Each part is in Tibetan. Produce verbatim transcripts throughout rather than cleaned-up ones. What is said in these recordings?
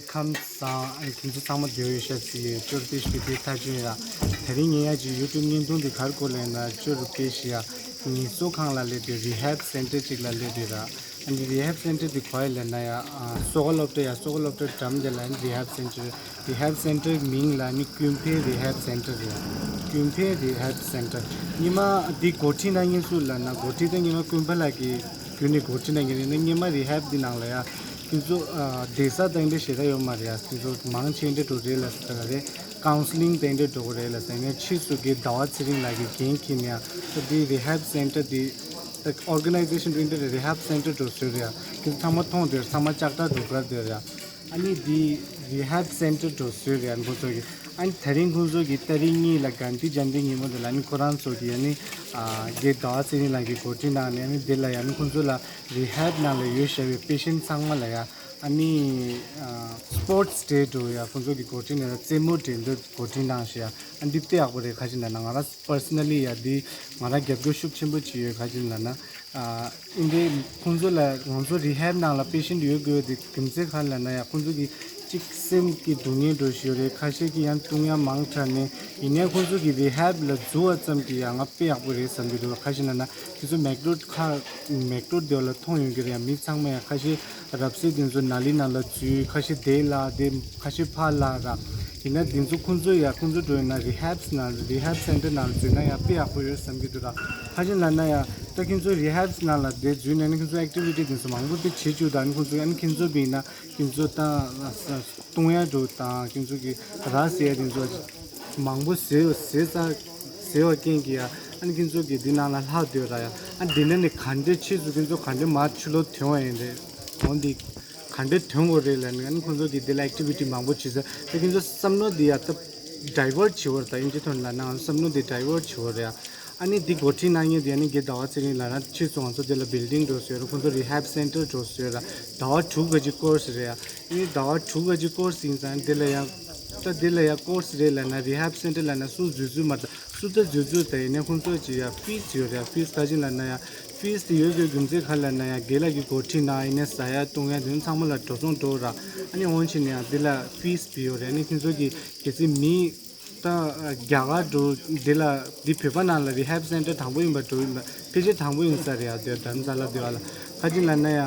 ཁམས་བཟང་། ཨ་ནི་ཁྱེད་ཚོ་ཚང་མ་བདེ་པོ་ཡོད་ཤག་ཟེར་ཡོད། ཅོར་པེ་ཤི་བི་དེ་ཐག་ཆོད་ཡ། དེ་རིང་ངས་ཡ་ཅིག་ཡུ་ཊུབ་བརྙན་ཐུང་འདི་གར་གོ་ལེ་ན་ཅོར་པེ་ཤི་ཡ་ངལ་གསོ་ཁང་ལ་སླེབས་ཏེ་རི་ཧེབ་སེན་ཊར་ཅིག་ལ་སླེབས་ཏེ་ར། ཨ་ནི་རི་ཧེབ་སེན་ཊར་འདི་ག་པར་ཡིན་ལབ་ན་ཡ། ཨ་སོ་ཀ་སློབ་གྲྭ་ཡ། སོ་ཀ་སློབ་གྲྭ་འགྲམ་དེ་ལ་ཨ་ནི་རི་ཧེབ་སེན་ཊར། རི་ཧེབ་སེན་ཊར་མིང་ལ་ཨ་ནི་ཀུན་ཕན་རི་ཧེབ་སེན་ཊར་རེད་ཡ། ཀུན་ཕན་རི་ཧེབ་སེན་ཊར། སྔོན་མ་འདི་འགོ་ཁྲིད་གནང་མཁན་སུ་ལབ་ན། འགོ་ཁྲིད་དེ་སྔོན་མ་ཀུན་ཕན་ལགས་ཀྱིས་བརྒྱུད་ནས་འགོ་ཁྲིད་གནང་མཁན་རེད། ཨ་ནི་སྔོན་མ་རི་ཧེབ་འདི་ནང་ལ་ཡ་ཁྱེད་ཚོ་ཨ་བསྡད་ས་དང་དེ་འདྲ་ཞེ་དྲག་ཡོད་མ་རེད་ཡ། ཁྱེད་ཚོ་མང་ཆེ་འདྲ་འགྲོ་རེད་ལབ་ཟེར་ག་རེད། ཀའུན་སི་ལིང་དེ་འདྲ་འགྲོ་གི་རེད་ལབ་ཟེར་ནས། ཕྱིས་སུ་རྒན་ཟླ་བ་ཚེ་རིང་ལགས་ཀྱིས་འགན་འཁྱེར་ནས་ཡ། ད་འདི་རི་ཧེབ་སེན་ཊར་འདི་ད་ཨོར་ག་ནའི་ཛེ་ཤན་འདི་འདྲ་རི་ཧེབ་སེན་ཊར་འགྲོ་སྲོལ་རེད་ཡ། ཁྱེད་ཚོ་ཚང་མ་མཐོང་དེར། ཚང་མ་ལྕགས་དྲ་འགྲོ་གར་དེར་ཡ། ཨ་ནི་འདི་རི་ཧེབ་སེན་ཊར་འགྲོ་སྲོལ་རེད་ཡ། ཁོང་ཚོ་གི་ཨ་ནི་དེ་རིང་ཁོང་ཚོ་གི་ཏ་རིག་གཉིས་ལ་གྷན་དྷི་ཇན་དྷི་ཉིན་མོ་དེ་ལ་ཨ་ནི་ཁོ་རང་ཚོ་གི་ཨ་ནི་ཨ་རྒན་ཟླ་བ་ཚེ་རིང་ལགས་ཀྱིས་གོ་སྒྲིག་གནང་ནས། ཨ་ནི་དེ་ལ་ཡ་ཨ་ནི་ཁོང་ཚོ་ལ་རི་ཧེབ་ནང་ལ་ཡོད་བཞག་པའི་པེ་ཤེན་ཊི་ཚང་མ་ལ་ཡ་ཨ་ནི་ཨ་སི་པོར་ཊི་སི་ཌེ་འགྲོ་ཡ། ཁོང་ཚོ་གི་གོ་སྒྲིག་ནས་རྩེད་མོ་འགྲན་བསྡུར་གོ་སྒྲིག་གནང་བཞག་ཡ། ཨ་ནི་དེ་ཡག་པོ་རེད། ག་ཅི་ལབ་ན་ང་རང་པར་སོ་ནལ་ལི་ཡ་འདི་ང་རང་རྒྱབ་སྐྱོར་ཤུགས་ཆེན་པོ་བྱེད་ཡོད། ག་ཅི་ལབ་ན་ཨ་འདི་ཁོང་ཚོ་ལ་ང་ཚོ་རི་ཧེབ་ནང་ལ་པེ་ཤེན་ཊི་ཡོད་དགོས་དེ་རྒྱུ་མཚན་ག་རེ་ལབ་ན་ཡ། ཁོང་ཚོ་གི་གཅིག་སེམས་ཀྱི་སྡུག་བསྔལ་འགྲོ་བཞིན་ཡོད་རེད། ཁ་ཤས་ཀྱི་ཡང་བཏུང་ཡ་མང་དྲགས་ནས། ཡིན་ནའི་ཁོང་ཚོ་གི་རི་ཧེབ་ལ་འཛུལ་བ་ཙམ་གྱིས་ཡང་ང་དཔེ་ཡག་པོ་རེད་བསམ་གྱི་འདུག་ག་ཅི་ལབ་ན་ཁྱེད་ཚོ་མེག་ཌོ་ནལ་ཁ་མེག་ཌོ་ནལ་དེ་ལ་མཐོང་ཡོང་གི་རེད་ཡ། མི་ཚང་མ་ཡ་ཁ་ཤས་རབ་གསལ་དེ་ཚོ་ནཱ་ལི་ནང་ལ་འཛུལ། ཁ་ཤས་དེ་ལ་དེ། ཁ་ཤས་ཕར་ལ་ར། ཡིན་ན་འདི་ཚོ་ཁོང་ཚོ་ཡ་ཁོང་ཚོ་འགྲོ་ཡིན་ན་རི་ཧེབ་ནང་རི་ཧེབ་སེན་ཊར་ནང་འཛུལ་ན་ཡ་དཔེ་ཡག་པོ་ཡོད་བསམ་གྱི་འདུག་ར། ག་ཅི་ལབ་ན་ཡ་ད་ཁྱེད་ཚོ་རི་ཧེབ་ནང་ལ་དེ་འཛུལ་ནས་ནི་ཁྱེད་ཚོ་ཨེག་ཊི་བི་ཊི་འདི་ཚོ་མང་པོ་དེ་བྱེད་བཅུག་དང་། ནི་ཁོང་ཚོ་ཡ་ནི་ཁྱེད་ཚོ་བིན་ན་ཁྱེད་ཚོ་ད་བཏུང་ཡ་འགྲོ་དང་། ཁྱེད་ཚོ་གི་ར་ཟེར་ཡ་འདི་ཚོ་མང་པོ་ཟེར་ཟེར་ས་ཟེར་བ་རྐྱེན་གྱིས་ཡ། ཨ་ནི་ཁྱེད་ཚོ་གི་འདི་ནང་ལ་ལྷག་སྡོད་ར་ཡ། ཨ་འདི་ནས་ནི་ག་འདྲས་ཕྱིས་སུ་ཁྱེད་ཚོ་ག་འདྲས་མར་ཕྱི་ལོགས་ཐོན་བ་ཡིན་རེད། འོ་འདི། ག་འདྲས་ཐོན་དགོས་རེད་ལབ་ནས། ཨ་ནི་ཁོང་ཚོ་གིས་འདི་ལ་ཨེག་ཊི་བི་ཊི་མང་པོ་བྱེད་ས་རེད། ཁྱེད་ཚོ་བསམ་བློ་འདི་ཡ་ད་ཌའི་ཝར་ཊི་བྱེད་དགོས་རེད། ད་དབྱིན་ཇི་ཐོག་ནས་ལབ་ན་ང་ཚོ་བསམ་བློ་འདི་ཌའི་ཝར་ཊི་བྱེད་དགོས་རེད་ཡ། ཨ་ནི་འདི་འགོ་ཁྲིད་གནང་མཁན་དེ་ཨ་ནི་རྒན་ཟླ་བ་ཚེ་རིང་ལགས་རང་ཕྱིས་སུ་ང་ཚོ་འདི་ལ་བིལ་ཌིང་འགྲོ་སྲོལ་རེད། ཁོང་ཚོ་རི་ཧེབ་སེན་ཊར་འགྲོ་སྲོལ་རེད། ཟླ་བ་དྲུག་ག་ཅིག་ཀོར་སི་རེད་ཡ། ཨ་ནི་ཟླ་བ་དྲུག་ག་ཅིག་ཀོར་སི་ཡིན་ཙང་འདི་ལ་ཡ་ད་འདི་ལ་ཡ་ཀོར་སི་རེད་ལབ་ན་རི་ཧེབ་སེན་ཊར་ལབ་ན་སུ་འཛུལ་འཛུལ་མ་རེད། སུ་ད་འཛུལ་འཛུལ་ད་ཡིན་ནའི་ཁོང་ཚོ་ཅིག་ཡ་ཕིས་ཡོད་རེད་ཡ། ཕིས་ག་ཅིག་ལབ་ན་ཡ། ཕིས་དེ་ཡོད་དགོས་རྒྱུ་མཚན་ག་རེ་ལབ་ན་ཡ། རྒན་ལགས་ཀྱིས་འགོ་ཁྲིད་གནང་། ཡིན་ནའི་ཟ་ཡ་བཏུང་ཡ་དེ་ཚང་མ་ལ་འགྲོ་སོང་འགྲོ་ར། ཨ་ནི་འོན་ཕྱིན་ཡ་འདི་ལ་ཕིས་བི་ཡོད་རེད། ཨ་ནི་ཁྱེད་ཚོ་གི་གལ་སྲིད་མི་ད་རྒྱ་གར་འགྲོ་འདི་ལ་འདི་བོད་པ་ནང་ལ་རི་ཧེབ་སེན་ཊར་དང་པོ་ཡིན་པ་འགྲོ་ཡིན་པ་ཕལ་ཆེར་དང་པོ་ཡིན་ས་རེད་ཡ། དེ་དྷ་རམ་ས་ལ་དེ་བ་ལ་ག་ཅིག་ལབ་ན་ཡ།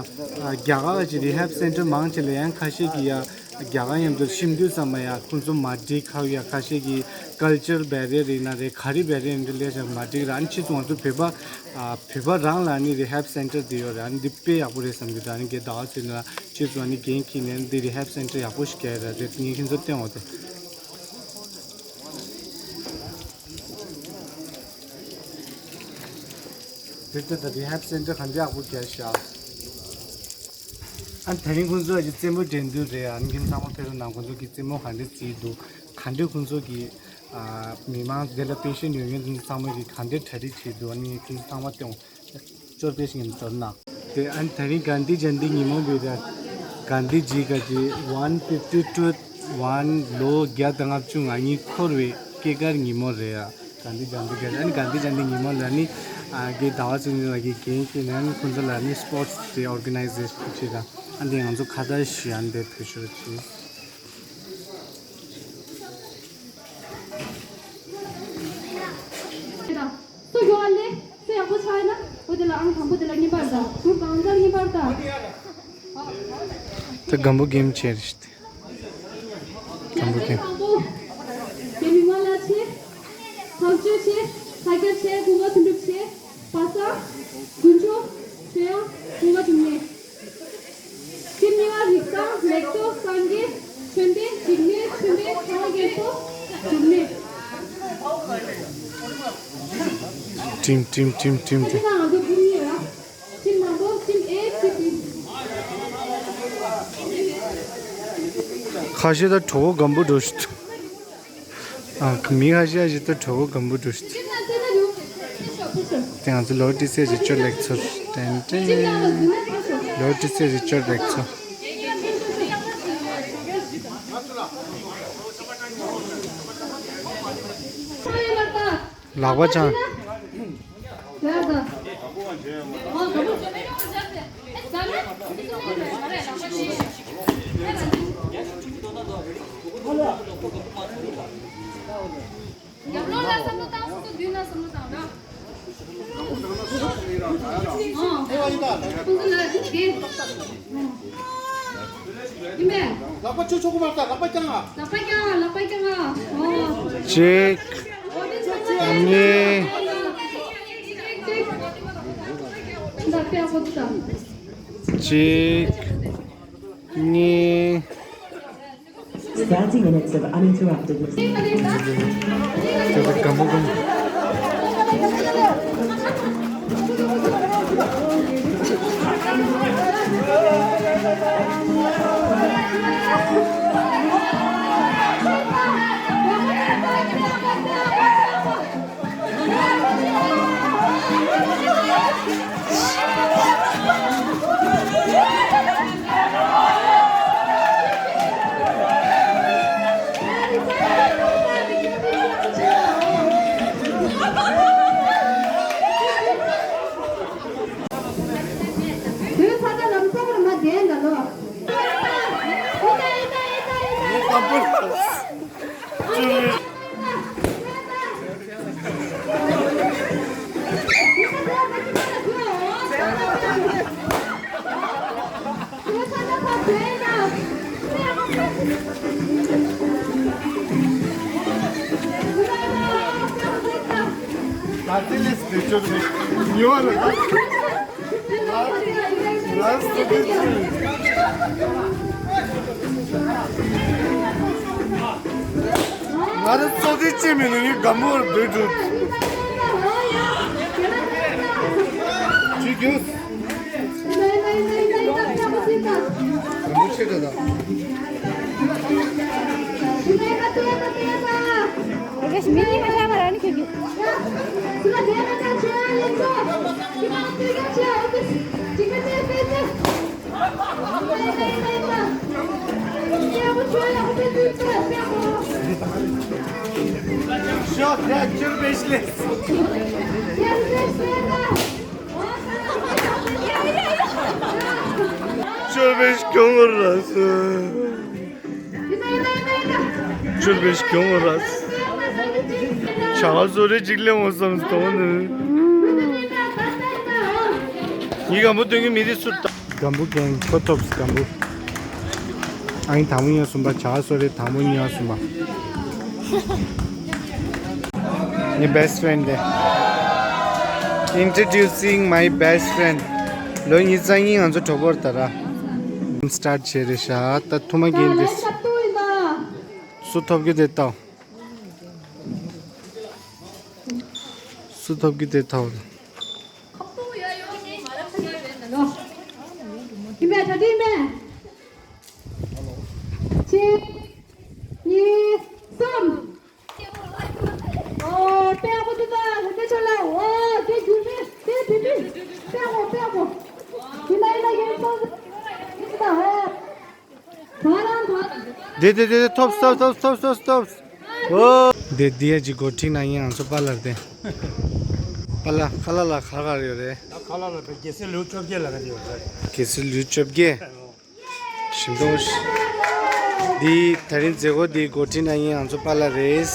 རྒྱ་གར་གྱི་རི་ཧེབ་སེན་ཊར་མང་ཆེ་ལ་ཡང་ཁ་ཤས་ཀྱི་ཡ། རྒྱ་གར་མཉམ་དུ་ཤིང་འདུས་ཙམ་མ་ཡ་ཁོང་ཚོ་མ་འགྲིག་ཁག་ཡ། ཁ་ཤས་ཀྱི་ཀལ་ཅར་བེ་རི་ཡར་ཡིན་ན་རེད། ག་རེ་བེ་རི་ཡར་ཡིན་ན་རེད། ལས་ཀྱང་མ་འགྲིག་ར། ཨ་ནི་ཕྱིས་སུ་ང་ཚོ་བོད་པ་ཨ་བོད་པ་རང་ལ་ཨ་ནི་རི་ཧེབ་སེན་ཊར་འདི་ཡོད་རེད། ཨ་ནི་འདི་དཔེ་ཡག་པོ་རེད་བསམ་གྱི་འདུག་ཨ་ནི་རྒན་ཟླ་བ་ཚེ་རིང་ལགས་ཕྱིས་སུ་ཨ་ནི་འགན་འཁྱེར་ནས་འདི་རི་ཧེབ་སེན་ཊར་ཡག་པོ་ཞིག་བརྒྱབ་ཡོད་རེད། དེ་ངས་ཁྱེད་ཚོར་སྟོན་འོང་དེ། དེ་ལྟ་ད་རི་ཧེབ་སེན་ཊར་ག་འདྲ་ཡག་པོ་བརྒྱབ་ཤག་ཨ་ནི་དེ་རིང་ཁོང་ཚོ་ཨ་ཅེ་རྩེད་མོ་འགྲན་བསྡུར་རེད། ཨ་ནི་ཁྱེད་ཚང་མ་ཕེབས་རོགས་གནང་། ཁོང་ཚོ་གིས་རྩེད་མོ་ག་འདྲ་རྩེས་འདུག་ག་འདྲ་ཁོང་ཚོ་གིས་ཨ་མི་མང་དེ་ལ་པེ་ཤེན་ཊི་ཡོད་མཁན་ཚང་མ་གིས་ག་འདྲ་གྲ་སྒྲིག་བྱས་འདུག་ཨ་ནི་ཁྱེད་ཚང་མ་སྟོན། ཅོར་པེ་ཤི་ངེམ་ཏོར་ན། དེ་ཨ་ནི་དེ་རིང་གྷན་དྷི་ཇན་དྷི་ཉིན་མོ་བི་ར། གྷན་དྷི་ཇི་ག་ཅི་ཝན་ཕིབ་ཊི་ཊུ་ཝན་ལོ་བརྒྱ་དང་ལྔ་བཅུ་ང་གཉིས་འཁོར་བའི་སྐྱེས་སྐར་ཉིན་མོ་རེད་ཡ། གྷན་དྷི་ཇན་དྷི་ག་ཅི་ཨ་ནི་གྷན་དྷི་ཇན་དྷི་ཉིན་མོ་ལ་ནི་ཨ་རྒན་ཟླ་བ་ཚེ་རིང་ལགས་ཀྱིས་འགན་འཁྱེར་ནས་ཨ་ནི་ཁོང་ཚོ་ལ་ནི་སི་པོར་ཊི་དེ་ཨོར་ག་ནའི་ཛེ་ཤན་བྱས་དང་། ཨ་ནི་ང་ཚོ་ཁ་བརྡ་ཞུ་ཡ་འདི་ཕེབས་ཤོག་ཅིག་སུ་མགྱོགས་ལས་སུ་ཡག་པོ་ཆགས་ཡིན་ན་འོ་དེ་ལ་ཨང་དང་པོ་དེ་ལ་རྔན་པར་དང་གུར་གང་ཚར་རྔན་པར་དང་། ད་སྒམ་པོ་གེམ་བྱས་རེད་ཤག་སྒམ་པོ་གེམ། དང་པོ། རྒྱ་མི་མ་ལ་ཆེ། ཐག་གཅོད་ཆེ། ལྷ་རྒྱ་ཆེ། ཀུན་དགའ་དོན་གྲུབ་ཆེ། པ་སངས། དཀོན་མཆོག་ཆོས་དབྱངས། ཀུན་དགའ་འབྱུང་གནས། ཁྱིམ་གཉིས་པ་རིག་བཟང་། ལེགས་ཚོགས། སངས་རྒྱས། ཆོས་ལྡན། འཇིགས་མེད། ཆོས་འཕེལ། ཚ་བ་རྒྱལ་པོ། འབྱུང་གནས། ཀྲིམ་ཀྲིམ་ཀྲིམ་ཀྲིམ་ཏེ། ཁྱིམ་ནང་ང་ཚོ་ཁྱིམ་གཉིས་ཡོད་ར། ཁྱིམ་དང་པོ། ཁྱིམ་ཨེ། ཁྱིམ་བི། ཁ་ཤས་ད་གྲོད་ཁོག་སྒམ་པོ་འགྲོ་ཤི། ཨ་མི་ཁ་ཤས་ཤིག་ད་གྲོད་ཁོག་སྒམ་པོ་འགྲོ་ཤི། དེ་ང་ཚོ་ལོ་ཏི་སེ་ཞིག་ཅོ་ལེགས་ཚོར། ཏན་ཏན། ལོ་ཏི་སེ་ཞིག་ཅོ་ལེགས་ཚོར། ལག་པ་འཆང་། ཡ་ད། ཨོ་ད། ད་ནི། ལག་པ་ཆོས་ཆོག་གི་མ་རེད། ལག་པ་བརྐྱང་ང་། ལག་པ་བརྐྱང་ང་། ལག་པ་བརྐྱང་ང་། ཨོ། གཅིག་གཉིས། གཅིག་གཉིས། Thirty minutes of uninterrupted. ང་རང་ཚོ་དེ་ཅི་མིན་ནི་ངའི་དགའ་མོར་སྡོད་འགྲོ། ཅི་རྒྱུ། དགའ་མོ་ཆེ་དྲགས་ད། ཨོ་ཀེ་མི་ནི་མ་ཆགས་པ་རང་ནི་ཁྱོད་ཀྱི། ཅོ་བེ་སྐྱོང་ར་སུ། ཅོ་བེ་སྐྱོང་ར་སུ། ཆ་བ་སོ་རེ་གཅིག་ལེན་འོང་བསམ་སྟོང་ནི། ངའི་སྒམ་པོ་སྟོན་གྱི་མི་དེ་སུ་ལྟ། སྒམ་པོ་རྒན་ཁོ་ཐོབ་སྒམ་པོ། ཨང་དང་པོ་ཉོ་གསུམ་པ་ཆ་སོ་རེ་དང་པོ་ཉོ་གསུམ་པ། ངའི་best friend དེ། Introducing my best friend. ལོ་ཉི་ཤུ་རྩ་གཉིས་ང་ཚོ་གྲོགས་པོར་ད་ར། སི་ཊཱཊ་བྱས་རེད་ཤག་ད་ཐུ་མ་རྒན་དེ། སུ་ཐོབ་ཀྱི་དེ་ལྟ། སུ་ཐོབ་ཀྱི་དེ་ལྟ། ཡིན་པས། ད་དེ་ཡིན་པས། གཅིག་གཉིས། གསུམ། ཨོ། དཔེ་ཡག་པོ་འདུག་ད། ཧུ་ཏེ་ཆོ་ལ། ཨོ། དེ་རྒྱུ་མེད། དེ་དེ་དེ། དཔེ་ཡག་པོ། དཔེ་ཡག་པོ། ཡིན་ན་ཡིན་ན་ཡིན་སོང་། ཡིན་ད། ཨོ། ད་རང་ད། དེ་དེ་དེ་དེ། ཐོབ་ཐོབ་ཐོབ་ཐོབ་ཐོབ། ཨོ། དེ་དེ་ཡ་ཅིག་འགོ་ཁྲིད་ན་ཡིན། ང་ཚོ་པཱ་ལགས་དེ། པཱ་ལགས། ཁ་ལག་ལ་ག་ག་རེ་ཡོད་རེད། ཁ་ལག་ལ་གེ་སར་ལེའུ་བཅོ་བརྒྱད་ལ་ག་རེ་ཡོད་རེད། གེ་སར་ལེའུ་བཅོ་བརྒྱད། ཞིམ་མདོག་འདི་ད་རིང་མཛད་སྒོ་འདི་འགོ་ཁྲིད་ན་ཡིན། ང་ཚོ་པཱ་ལགས་རེད།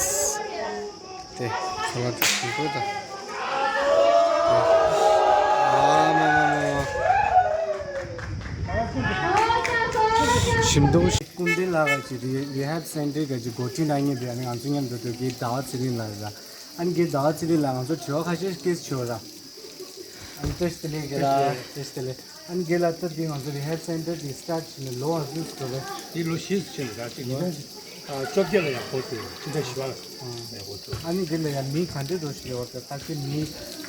དེ་ཁ་ལག་དེ་ཞིམ་མདོག་ད། ཨ་མ་མ་མ་མ། ཞིམ་མདོག་སྐུ་མདུན་ལགས་ཀྱི་རི་ཧེབ་སེན་ཊར་གྱི་འགོ་ཁྲིད་ན་ཡིན་པས། ང་ཚོ་མཉམ་དུ་འགྲོ་གི། ཟླ་བ་ཚེ་རིང་ལགས་རེད། ཨ་ནི་རྒན་ཟླ་བ་ཚེ་རིང་ལགས། ང་ཚོ་དྲི་བ་ཁ་ཤས་སྐད་ཆ་དྲི་བ་ར། ཨ་ནི་བཀྲ་ཤིས་བདེ་ལེགས་རྒན་ལགས། བཀྲ་ཤིས་བདེ་ལེགས། ཨ་ནི་རྒན་ལགས། ད་འདི་ང་ཚོ་རི་ཧེབ་སེན་ཊར་འདི་སི་ཊཱཊ་བྱས་ནས་ལོ་ག་ཚོད་འགྲོ་རེད། འདི་ལོ་བཞི་ཕྱིན་རེད་ད། ཅིག་ལོ་བཅོ་བརྒྱད་ལ་ཡང་འགོ་བཙུགས། ཕྱི་ཟླ་བཞི་པ་ལ་ཡང་འགོ་བཙུགས། ཨ་ནི་འདི་ལ་ཡང་མི་ག་འདྲ་འགྲོ་ཞིག་ཡོད་རེད། ད་ཅི་མི་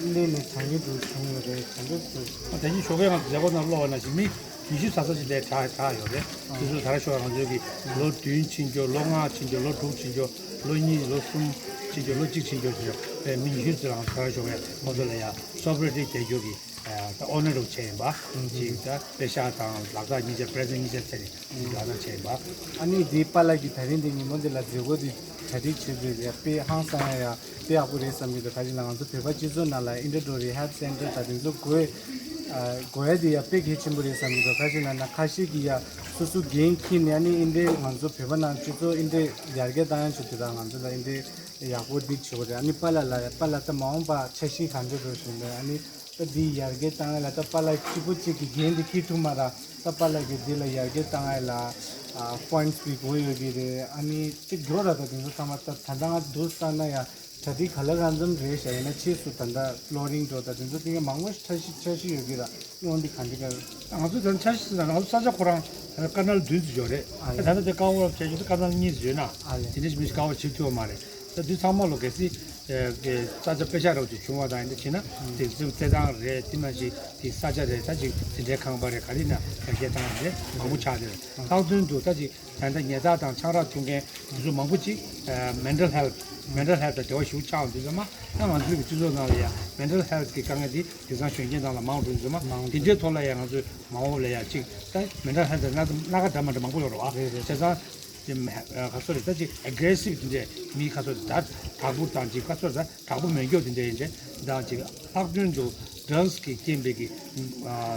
སླེབས་ནས་གྲངས་ཉུང་འགྲོ་བྱུང་ཡོད་རེད། ག་འདྲ་འགྲོ། ད་གིན་ཞོགས་ཀས་ང་ཚོ་མཛད་སྒོ་ནང་ཀློག་པ་ནང་བཞིན་མི་ཉི་ཤུ་ཙམ་ཙམ་ཞིག་དེ་གྲགས་གྲགས་ཡོད་རེད། དེ་ཚོ་ད་ར་ཞོགས་ང་ཚོའི་གི་ལོ་བདུན་ཕྱིན་རྒྱུ། ལོ་ལྔ་ཕྱིན་རྒྱུ། ལོ་དྲུག་ཕྱིན་རྒྱུ། ལོ་གཉིས། ལོ་གསུམ་ཕྱིན་རྒྱུ། ལོ་གཅིག་ཕྱིན་རྒྱུ་ཞིག་ཡོད་རེད། མི་ཉི་ཤུ་ཙམ་ལ་ང་ཚོ་ད་ར་ཞོགས་ཀས་ཁོང་ཚོ་ལ་ཡ་སོབ་རེ་ཊི་རྒྱག་རྒྱུ་གི་ད་ཨོ་ནར་བྱས་ཡིན་པ། ཅིག་ད་པེ་ཤག་དང་ལག་རྟགས་གཉིས་ཆ། པི་རེ་ཛེན་ཊི་གཉིས་ཆ་བྱས་ནས་ལག་རྟགས་བྱས་ཡིན་པ། ཨ་ནི་འདི་པཱ་ལགས་ཀྱིས་ད་རིང་འདི་ཉིན་མོ་འདི་ལ་མཛད་སྒོ་འདི་གྲ་སྒྲིག་བྱས་འདུག་ཡ། དཔེ་ཧང་སང་ཡ་ཡ། དཔེ་ཡག་པོ་རེད་བསམ་གྱི་འདུག་ད་ཅི་ལ་ང་ཚོ་བོད་པ་སྤྱི་ཚོགས་ནང་ལ་འདི་འདྲ་འགྲོ་རི་ཧེབ་སེན་ཊར་དང་དེ་ཚོ་དགོས། ཨ། དགོས་ཡ་འདི་ཡ་དཔེ་གལ་ཆེན་པོ་རེད་བསམ་གྱི་འདུག་ད་ཅི་ལ་ན་ཁ་ཤས་ཀྱིས་ཡ་སོ་སོ་འགན་འཁྱེར་ནས་ཨ་ནི་འདི་འདྲའི་ང་ཚོ་བོད་པ་ནང་སྤྱི་ཚོགས་འདི་འདྲའི་ཡར་རྒྱས་བཏང་ཡ་ཆེད་དུ་ད་ང་ཚོ་ལ་འདི་འདྲའི་ཡག་པོ་འདི་བྱེད་དགོས་རེད། ཨ་ནི་པཱ་ལགས་ལ་ཡ། པཱ་ལགས་ད་མ་འོངས་པ་འཆར་གཞི་ག་འདྲ་འགྲོ་བཞིན་འདུག་ཨ་ནི་ད་འདི་ཡར་རྒྱས་བཏང་ཡ་ལ་ད་པཱ་ལགས་གཅིག་པུ་གཅིག་གིས་འགན་འདི་འཁྱེར་ཐུབ་མ་རེད། ད་པཱ་ལགས་ཀྱིས་འདི་ལ་ཡར་རྒྱས་བཏང་ཡ་ལ་ ཕོན་སི་བི་དགོས་ཡོད་ཀྱི་རེད། ཨ་ནི་ཅིག་འགྲོ་ར་ད་དེ་ཚོ་ཚང་མ་ད་ད་ལྟ་ང་འདུག་ལྟ་ན་ཡ་གྲ་སྒྲིག་ག་ལ་གང་འཚམ་རེད་ཤག་ཡིན་ན་ཕྱིས་སུ་ད་ལྟ་ཕློ་རིང་འགྲོ་ད་དེ་ཚོ་དེ་ག་མང་པོ་ཞིག་ཁྲ་ཤི་ཁྲ་ཤི་ཡོད་ཀྱི་ར། ཨོ་འདི་ག་འདི་ག་ང་ཚོ་ད་ཆ་ཤི་ཟེར་ན་ང་ཚོ་ས་ཆ་ཁོ་རང་ཀ་ནལ་བདུན་ཙམ་ཡོད་རེད། ཨ་ད་ལེ། ད་ལྟ་དེ་ཀ་བར་བྱས་ཡོད་ཀ་ནལ་གཉིས་ཙམ་ཡོད་ན་ཨ་ལེ། དེ་འདྲ་ཞིག་མི་ཞིག་ཀ་བར་བྱེད་ཐུབ་པ་མ་རེད། ད་དུས་ཚང་མ་ལོ་གལ་སྲིད་ས་ཆ་དཔེ་ཆ་རོགས་ཅིག་བྱུང་བ་དང་ཡིན་འདྲ་བྱས་ན་དེ་ཚོ་རྩེད་ཐང་རེད། དེ་ནང་བཞིན་དེ་ས་ཆ་རེད། ད་ཅིག་དེ་འདྲའི་ཁང་པ་རེད། ག་རེ་ན་ཡར་རྒྱས་བཏང་རེད། མང་པོ་ཆགས་དེ་རེད། ལྷག་དོན་དུ་ད་ཅིག་ད་ལྟ་ཉལ་ཐ་དང་ཆང་རག་འཐུང་མཁན་དེ་ཚོ་མང་པོ་ཅིག་mental health mental health དང་འབྲེལ་བ་ཞིག་ཆགས་འདུག་ཟེར་མ། ད་ང་ཚོའི་སྤྱི་ཚོགས་ནང་ལ་ཡང་mental health གི་དཀའ་ངལ་དེ་དེང་སང་གཞོན་སྐྱེས་ནང་ལ་མང་རུ་འགྲོ་མ། དེ་འདྲའི་ཐོག་ལ་ཡང་ང་ཚོས་མ་འོངས་ལ་ཡང་ཅིག་ད་mental health སྣ་སྣ་ཁ་འདྲ་མ་འདྲ་མང་པོ་ཡོད་རེད་བ། རེད་རེད། བྱས་ཙང་དེ་ག་སོ་རེད། ད་ཅིག་aggressive དེ་འདྲའི་མི་ག་སོ་རེད། ད་དྲག་པོ་དང་ཅིག་ག་སོ་རེད། ད་དྲག་པོ་མེད་མཁན་དེ་འདྲ་ཡིན་ཙང་། ད་ཅིག་ལྷག་དོན་དུ་drugs གི་རྐྱེན་པས་ཀྱི་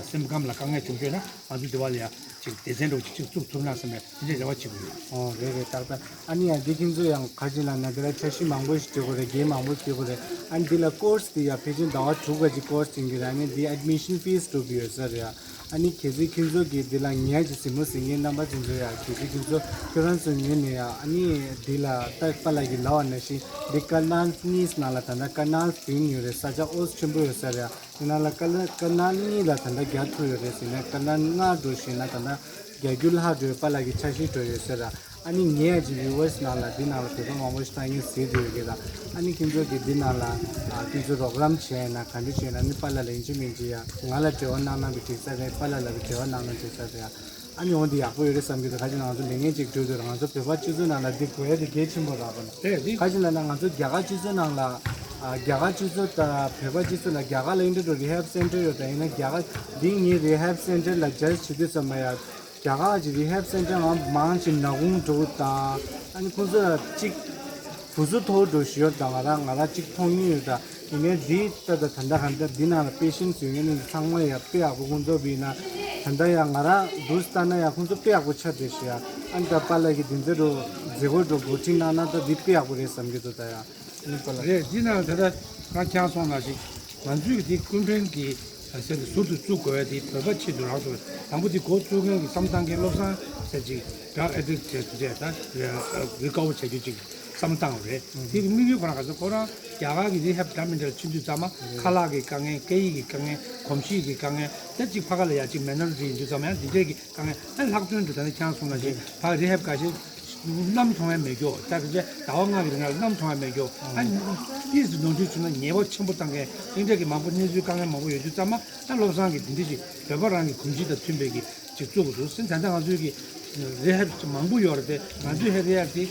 སེམས་ཁམས་ལ་དཀའ་ངལ་བྱུང་ཤོས་ན་ང་ཚོས་དེ་བ་ལ་ཡང་ཅིག་སྡེ་ཚན་འདྲ་བོ་ཅིག་ཅིག་བཙུགས་ཐུབ་ན་བསམ་པའི་དེ་འདྲའི་རེ་བ་བྱེད་ཀྱི་ཡོད། ཨོ་རེད་རེད། ཏག་ཏག་ཨ་ནི་ཡང་འདི་ཁྱེད་ཚོ་ཡང་ག་ཅིག་ལ་ན་དེ་ལ་འཆར་གཞི་མང་པོ་ཞིག་བྲིས་དགོས་རེད། འགན་མང་པོ་ཞིག་བྲིས་དགོས་རེད། ཨ་ནི་འདི་ལ་ཀོར་སི་འདི་ཡང་ཕལ་ཆེར་ཟླ་བ་དྲུག་ག་ཅིག་ཀོར་སི་ཡིན་གྱི་རེད། ཨ་ནི་འདི་admission fees འགྲོ་གི་ཡོད་ས་རེད། ཨ་ནི་གལ་སྲིད་ཁྱེད་ཚོ་གི་འདི་ལ་ཉལ་གྱི་གཟིགས་མོ་གཟིགས་མཁན་རྣམ་པ་ཚོ་ཚོ་ཡང་གལ་སྲིད་ཁྱེད་ཚོ་ཁྱོད་རང་ཚོ་ཉོས་ནས་ཡང་ཨ་ནི་འདི་ལ་ལྟ་པ་ལགས་ཀྱི་ལབ་པ་ནང་བཞིན་འདི་ཀ་ནལ་གཉིས་ནང་ལ་ད་ལྟ་ཀ་ནལ་བདུན་ཡོད་རེད། ས་ཆ་ཨོ་ཆེན་པོ་ཡོད་ས་རེད། དེ་ནང་ལ་ཀ་ལ་ཀ་ནལ་གཉིས་ལ་ད་ལྟ་རྒྱག་ཐུབ་ཡོད་རེད་ཟེར་ནས་ཀ་ནལ་ལྔ་འགྲོ་ཞེ་ན་ད་ལྟ་རྒྱག་རྒྱུ་ལྷག་འགྲོའི་པཱ་ལགས་ཀྱི་འཆར་གཞི་འགྲོ་ཡོད་ཟེར་ར། ཨ་ནི་ངས་ཡང་ཅིག་ཡུ་ཨེས་ནང་ལ་འདི་ནང་ལ་བོད་པ་མང་པོ་ཞིག་ལྟ་མཁན་གཟིགས་བསྡད་ཡོད་ཀྱི་ར། ཨ་ནི་ཁྱེད་ཚོ་གིས་འདི་ནང་ལ་ཨ་ཁྱེད་ཚོ་རོགས་རམ་བྱས་ན་ག་འདྲ་བྱས་ན་ནི་པཱ་ལགས་ལ་ཡིན་གཅིག་མིན་གཅིག་ཡ་ང་ལ་འབྲེལ་བ་གནང་ན་འགྲིག་ས་རེད། པཱ་ལགས་ལ་འབྲེལ་བ་གནང་ན་འགྲིག་ས་རེད། ཨ་ནི་འོ་འདི་ཡག་པོ་ཡོད་རེད་བསམ་གྱི་འདུག་ག་ཅིག་ན་ང་ཚོ་ལས་འགན་ཅིག་སྤྲོད་འདོད་རེད། ང་ཚོ་བོད་པ་སྤྱི་ཚོགས་ནང་ལ་འདི་དགོས་ཡ་དེ་གལ་ཆེན་པོ་རེད་པ་ན། རེད་རེད། ག་ཅིག་ལབ་ན་ང་ཚོ་རྒྱ་གར་སྤྱི་ཚོགས་ནང་ལ་ཨ་རྒྱ་གར་སྤྱི་ཚོགས་དང་བོད་པ་སྤྱི་ཚོགས་ལ་རྒྱ་གར་ལ་ཨིན་ཌི་རི་རི་ཧེབ་སེན་ཊར་ཡོད་དང་ཡིན་ན་རྒྱ་གར་འདི་ངའི་རི་ཧེབ་སེན་ཊར་ལ་ཇ་ཇི་བྱེད་དུས་ཙམ་པ་ཡ། རྒྱ་གར་གྱི་རི་ཧེབ་སེན་ཊར་ང་མང་ཆེ་ནག་ཁུང་འགྲོ་དང་ཨ་ནི་ཁོང་ཚོ་ལ་གཅིག་བུ་གཟུགས་མཐོ་འགྲོ་ཞིག་ཡོད་དང་ང་རང་ང་རང་གཅིག་མཐོང་མྱོང་ཡོད་དང་ཡིན་ནའི་འདི་ལྟ་དང་ད་ལྟ་གང་ལྟར་འདི་ནང་ལ་པེ་ཤེན་ཊི་ཡོད་མཁན་ཚང་མ་ཡང་དཔེ་ཡག་པོ་ཁོང་ཚོ་བི་ན་ད་ལྟ་ཡང་ང་རང་འདུག་ལྟ་ན་ཡང་ཁོང་ཚོ་དཔེ་ཡག་པོ་ཆགས་བསྡད་ཤག་ཨ་ནི་ད་པཱ་ལགས་ཀྱི་འདི་ཚོ་འགྲོ་མཛད་སྒོ་འགྲོ་འགོ་ཁྲིད་གནང་ན་ད་འདི་དཔེ་ཡག་པོ་རེད་བསམ་གྱི་འདུག་ད་ཡང་ཨ་ནི་པཱ་ལགས། རེད། འདི་ནང་ད་ལྟ་ང་ཁྱེད་སོང་ན་ཞིག་ང་ཚོས་འདི་ཀུན་ཕན་གྱི་ཟེར་ཏེ་ཟུར་དུ་བཙུགས་དགོས་པ་དེ་བོད་པ་ཆེད་དུ་རག་ཐུབ་པ། དང་པོ་དེ་འགོ་བཙུགས་མཁན་གྱི་བསམ་བཏང་མཁན་བློ་བཟང་ཟེར་ཅིག་ཌག་ཨེ་ཌིག་ཅིག་ཅེས་ད་རི་ཀ་བར་བྱ་རྒྱུ་ཅིག་བསམ་བཏང་བ་རེད། དེ་གི་དམིགས་ཡུལ་ཁོ་རང་ག་ཚོད་ཁོ་རང་རྒྱ་གར་གྱི་རི་ཧེབ་འདྲ་མི་འདྲ་ཕྱིན་དུས་ཙམ་མ་ཁ་ལག་གི་དཀའ་ངལ། སྐད་ཡིག་གི་དཀའ་ངལ། གོམས་གཤིས་ཀྱི་དཀའ་ངལ། ད་ཅིག་ཕ་ག་ལ་ཡ་ཅིག་མེ་ནལ་རི་ཡིན་དུས་ཙམ་ཡང་འདི་འདྲས་ཀྱི་དཀའ་ངལ། ཨ་ལྷག་དོན་དུ་ད་ནི་ཁྱེད་རང་གསུངས་ནང་བཞིན་ཕ་གི་རི་ཧེབ་འགའ་ཤས་གནམ་མཐོང་ཡ་མེད་རྒྱུ། ད་གི་ཟླ་བ་ལྔ་གི་རིང་ལ་གནམ་མཐོང་ཡ་མེད་རྒྱུ། ཨ་ཏིས་ནོར་འཁྲུལ་བྱུང་ན་ཉེས་པ་ཆེན་པོ་བཏང་མཁན་འདི་འདྲ་གི་མང་པོ་གནས་ཚུལ་དཀའ་ངལ་མང་པོ་ཡོད་དུས་ཙམ་མ་ད་བློ་བཟང་གིས་འདི་འདྲ་ཞིག་བོད་པ་རང་གི་གོམས་གཤིས་དང་མཐུན་པའི་གི་ཅིག་བཙུགས་དགོས་འདུག་ཟེར། ད་ལྟ་ང་ཚོའི་གི་རི་ཧེབ་ཅིག་མང་པོ་ཡོད་རེད་དེ། ང་ཚོའི་ཧེ་རི་ཧེབ་དེ་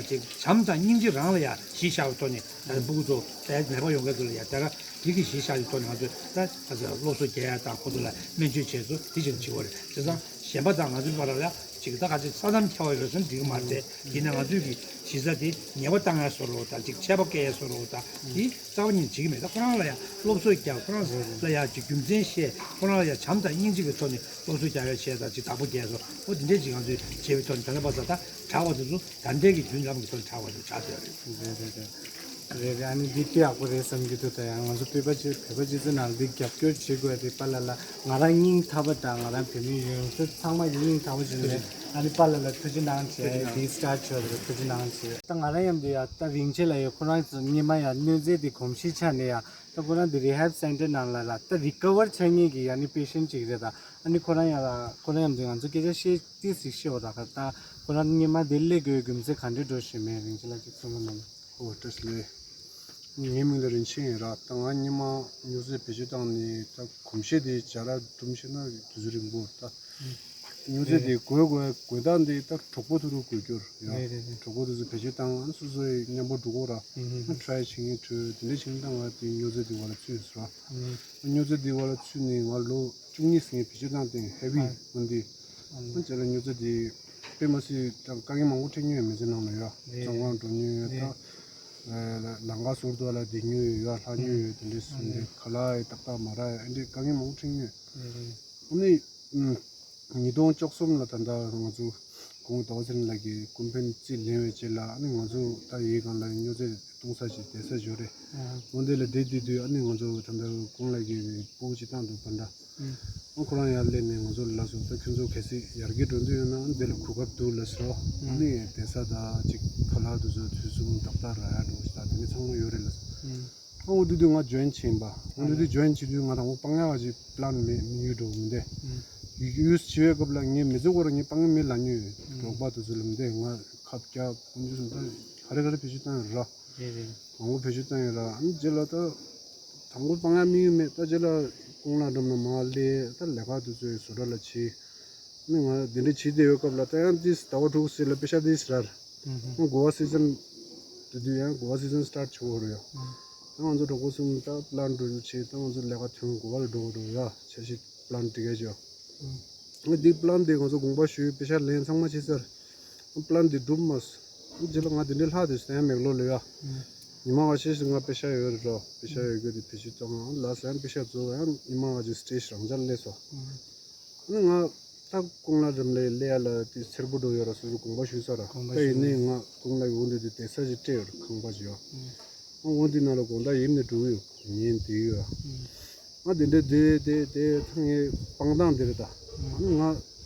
ཅིག་བྱམས་དང་སྙིང་རྗེ་རང་ལ་ཡ་གཞི་བཞག་པའི་ཐོག་ནས་ད་ཕྲུ་གུ་ཚོ་ད་ནད་པ་ཡོང་མཁན་ཚོ་ལ་ཡ་ད་ག་དེ་གི་གཞི་བཞག་པའི་ཐོག་ནས་ང་ཚོས་ད་སློབ་གསོ་རྒྱག་ཡ་དང་ཁོ་ཚོ་ལ་སྨན་བཅོས་བྱས་ཚུལ་དེ་བཞིན་བྱེད་དགོས་རེད། བྱས་ཙང་གཞན་པ་དང་ང་ཚོའི་བར་ལ་ཅིག་ད་ག་ཅིག་ས་མཚམས་ཁྱབ་པ་ཡོད་ཙང་འགྲིག་གི་མ་རེད་དེ། ཡིན་ན་ང་ཚོས་གི་གཞི་རྩ་དེ་ཉེས་པ་བཏང་ཡ་བཟོ་འདྲ་བོ་དང་ཅིག་ཆད་པ་བཀལ་ཡ་བཟོ་འདྲ་བོ་དང་དེ་རྩ་བ་ཉིད་བྱེད་ཀྱི་མེད། ད་ཁོ་རང་ལ་ཡ་སློབ་གསོ་རྒྱག་ཁོ་རང་ལ་ཡ་ཅིག་རྒྱུ་མཚན་བཤད། ཁོ་རང་ལ་ཡ་བྱམས་དང་སྙིང་རྗེ་གི་ཐོག་ནས་སློབ་གསོ་རྒྱག་ཡ་བྱས་དང་ཅིག་བདག་པོ་རྒྱག་ཡ་བཟོ། འོ་དེ་འདྲས་ཅིག་ང་ཚོས་བྱས་པའི་ཐོག་ནས་ད་ལྟ་བར་དུ་ད་དྲག་པ་དེ་ཚོ་ད་ལྟའི་གི་རྒྱུན་ལམ་གྱི་ཐོག་ནས་དྲག་པ་དེ་ཆགས་བསྡད་ཡོད་རེད། རེད་རེད་རེད། རེད་རེད། ཨ་ནི་འདི་དཔེ་ཡག་པོ་རེད་བསམ་གྱི་འདུག་ད་ཡང་ང་ཚོ་བོད་པ་སྤྱི་བོད་པ་སྤྱི་ཚོགས་ནང་འདི་རྒྱབ་སྐྱོར་བྱེད་དགོས་དེ་པཱ་ལགས་ལ་ང་རང་སྙིང་ཐག་པ་དང་ང་རང་བོད་མི་ཡོངས་ཚོ་ཚང་མ་གི་སྙིང་ཐག་པ་བྱས་ནས་ཨ་ནི་པཱ་ལགས་ལ་ཐུགས་རྗེ་གནང་བྱས། འདི་སི་ཊར་ཊི་བྱས་ཐུགས་རྗེ་གནང་བྱས། ད་ང་རང་མཉམ་དུ་ཡ་ད་རིན་ཆེན་ལགས་ཡོད། ཁོ་རང་ཚོ་སྔོན་མ་ཡ་གནོད་འཚེ་དེ་གོམས་གཤིས་ཆགས་ནས་ཡ་ད་ཁོ་རང་དེ་རི་ཧེབ་སེན་ཊར་ནང་ལ་ལ་ད་རི་ཀ་བར་ཆགས་མཁན་གྱི་ཡ་ནི་པེ་ཤེན་ཊི་ཅིག་རེད། ད་ཨ་ནི་ཁོ་རང་ཡ་ལ་ཁོ་རང་མཉམ་དུ་ང་ཚོ་སྐད་ཆ་བཤད་ཏིས་ཞིག་བཤད་འོ་ད་ག་ད་ཁོ་རང་སྔོན་མ་དེ་སླེབས་དགོས་རྒྱུ་མཚན་ག་འདྲ་འགྲོ་ཞེས་མེད་རིན་ཆེན་ལགས་ཀྱིས་གསུངས་པ་ནང་། ཨོ་བཀྲ་ཤིས་བདེ་ལེགས། ངའི་མིང་ལ་རིན་ཆེན་ཡིན་ར། ད་ང་སྔོན་མ་སྨྱོ་རྫས་བེད་སྤྱོད་བཏང་ནས་ད་གོམས་གཤིས་དེ་ཇ་ར་འདུམ་ཤེས་ན་དུས་ཚོད་རིང་པོ་ད། སྨྱོ་རྫས་དེ་འགོས་དགོས་འགོས་སྟངས་དེ་ད་གྲོགས་པོ་ཐུག་རུ་འགོས་རྒྱུར་ཡ། རེད་རེད་རེད། གྲོགས་པོ་དེ་ཚོ་བེད་སྤྱོད་བཏང་ཨ་ནི་སོ་སོ་ཡི་མཉམ་པོ་འགྲོ་གོ་ར། ཨ་ནི་ཊི་རའི་བྱེད་མཁན་བྲོས་དེ་འདྲ་བྱེད་མཁན་ད་ང་དེ་སྨྱོ་རྫས་དེ་བ་ལ་ཚུད་ཡོད་ཟེར་ར། སྨྱོ་རྫས་དེ་བ་ལ་ཚུད་ནས་ང་ལོ་བཅུ་གཉིས་ཟིན་བེད་སྤྱོད་བཏང་སྟེ་ཧེ་བི་ཨ་ནི་འོན་ཏེ། ཨ་ནི་ཨ་ནི་ཅེ་ལ་སྨྱོ་རྫས་དེ་དཔེ་མ་སྲིད་ད་དཀའ་ངལ་མང་པོ་འཕྲད་མྱོང་ཡོད་མི་ཚེ་ནང་ལ་ཡ། རེད། བཙོན་ཁང་འགྲོ་མྱོང་ཡོད་ད། རེད། ལམ་ཁ་ཟུར་དུ་ལ་བསྡད་མྱོང་ཡོད་ཡ་ལྷག་མྱོང་ཡོད་དེ་འདྲས་སུ་འདི་ཨ་ནི་ཁ་ལག་ཡི་ཏག་ཏག་མ་རག་ཡ་ཨ་འདྲས་དཀའ་ངལ་མང་པོ་འཕྲད་མྱོང་ཡོད། རེད་རེད། ཨ་ནི། ཉིས་སྟོང་བཅུ་གསུམ་ལ་ད་ལྟ་ང་ཚོ་ གོང་ཟླ་བ་ཚེ་རིང་ལགས་ཀྱིས་ཀུན་ཕན་རྩིས་ལེན་པའི་རྗེས་ལ་ཨ་ནི་ང་ཚོ་ད་ཡིག་སྒང་ལ་སྨྱོ་རྫས་བཏུང་ས་ཞིག་བསྡད་ས་ཞིག་ཡོད་རེད། འོ་འདི་ལ་བསྡད་དུས་དུས་ཨ་ནི་ང་ཚོ་ད་ལྟ་གོང་ལ་གི་སྤུ་གུ་ཅིག་བཏང་འདུག་བན་ཏྲ། ཨ་ཁོ་རང་ཡར་སླེབས་ནས་ང་ཚོ་ལ་ལབ་སོང་། ད་ཁྱོད་ཚོ་གལ་སྲིད་ཡར་རྒྱས་འགྲོ་འདོད་ཡོད་ན་ཨ་འདི་ལ་གོ་སྐབས་འདུག་ལབ་སོང་། ཨ་ནི་བསྡད་ས་དང་ཅིག་ཁ་ལག་དེ་ཚོ་དུས་གསུམ་ཏག་ཏག་རག་ཡག་འགྲོ་ཞིག་ད་དེ་ནི་ཚང་མ་ཡོད་རེད་ལབ་སོང་། ཨ་འོ་དུས་དུས་ང་ཇོ་ཡིན་ཕྱིན་པ། འོ་དུས་དུས་ཇོ་ཡིན་བྱེད་དུས་ང་དང་པོ་སྤང་ཡག་ཅིག་པི་ལན་མེད་མི་ཡུལ་འགྲོ་མི་འདས། ཡུལ་ཡུལ་བྱེད་པའི་སྐབས་ལ་ངས་མི་ཚེ་སྐོར་ངས་སྤང་ཡག་མེད་ལབ་མྱོང་། རོགས་པ་དེ་ཚོ་ལ་མི་འདས། ང་ཁབ་རྒྱག་ཁོང་ཚོ་སོང་ད་ག་རེ་ག་རེ་བེད་སྤྱོད་བཏང་ཡོད་ར། རེད་རེད། མང་པོ་བེད་སྤྱོད་བཏང་ཡོད་ར། ཨ་ནི་རྗེས་ལ་ད་དང་པོ་སྤང་ཡག་དམིགས་ཡུལ་མེད། ད་རྗེས་ལ་ཀོང་ལ་འགྲམ་ན་མར་སླེབས། ད་ལས་ཀ་དེ་ཚོའི་བཟོ་གྲྭ་ལ་ཕྱིན། ཨ་ནི་ང་དེ་འདྲ་བྱེད་བསྡད་ཡོད་སྐབས་ལ་ད་ཡང་ཏིས་ཟླ་བ་དྲུག་ཙམ་ལ་པེ་ཤག་ཏིས་རར། ཨ་གོ་བ་སི་ཛན་དེ་དུས་ཡང་གོ་བ་སི་ཛན་སི་ཊར་ཊི་བྱེད་དགོས་རེད་ཡ། ད་ང་ཚོ་གྲོགས་པོ་གསུམ་ད་པི་ལན་འགྲུབ་བྱས། ད་ང་ཚོ་ལས་ཀ་ཐོན་གོ་བ་ལ་འགྲོ་དགོས་འགྲོ་ཡ། འཆར་གཞི་པི་ལན་སྒྲིག་ག་བྱས། ཨ་འདི་པི་ལན་དེ་ང་ཚོ་དགོངས་པ་ཞུས། པེ་ཤག་ལེན་ཚང་མ་བྱས་ཚར། པི་ལན་དེ་འགྲུབ་མ་སོང་། རྗེས་ལ་ང་དེ་འདྲའི་ལྷག་དེ་སོང་ཡང་མེག་ལོར་ལ་ཡ། ཉི་མ་ཁ་ཤས་ཤིག་ང་པེ་ཤག་ཡོད་རེད་རོ། པེ་ཤག་ཡོད་རྒྱུ་དེ་བེད་སྤྱོད་གཏོང་ང་ལ་སོང་ཡང་པེ་ཤག་རྫོགས་ཡང་ཉི་མ་ཁ་ཅིག་སི་ཊེ་ཇི་རང་འཇགས་སླེབས་སོང་། ཨ་ནི་ང་ད་ཀོང་ལ་འགྲམ་ལ་སླེབས་ཡ་ལ་དེ་སེར་པོ་འགྲོ་ཡོད་ར། སོ་སོ་དགོངས་པ་ཞུས་ཚར་ར། དགོངས་པ་ད་ཡིན་ཞུས་ནའི་ང་ཀོང་ལ་ཡོང་དུས་དེ་བསྡད་ས་ཞིག་སྤྲད་ཡོད་ར། ཁང་པ་ཞིག་ཡོད། ཨ་འོ་འདི་ནང་ལ་དགོང་དག་ཡིབ་ནས་འགྲོ་གི་ཡོད། ཉིན་དེ་ཡོད། ང་དེ་འདྲ་བསྡད་བསྡད་བསྡད་ད་ངའི་སྤང་སྟངས་དེ་རེད་ད། ཨ་ནི་ང་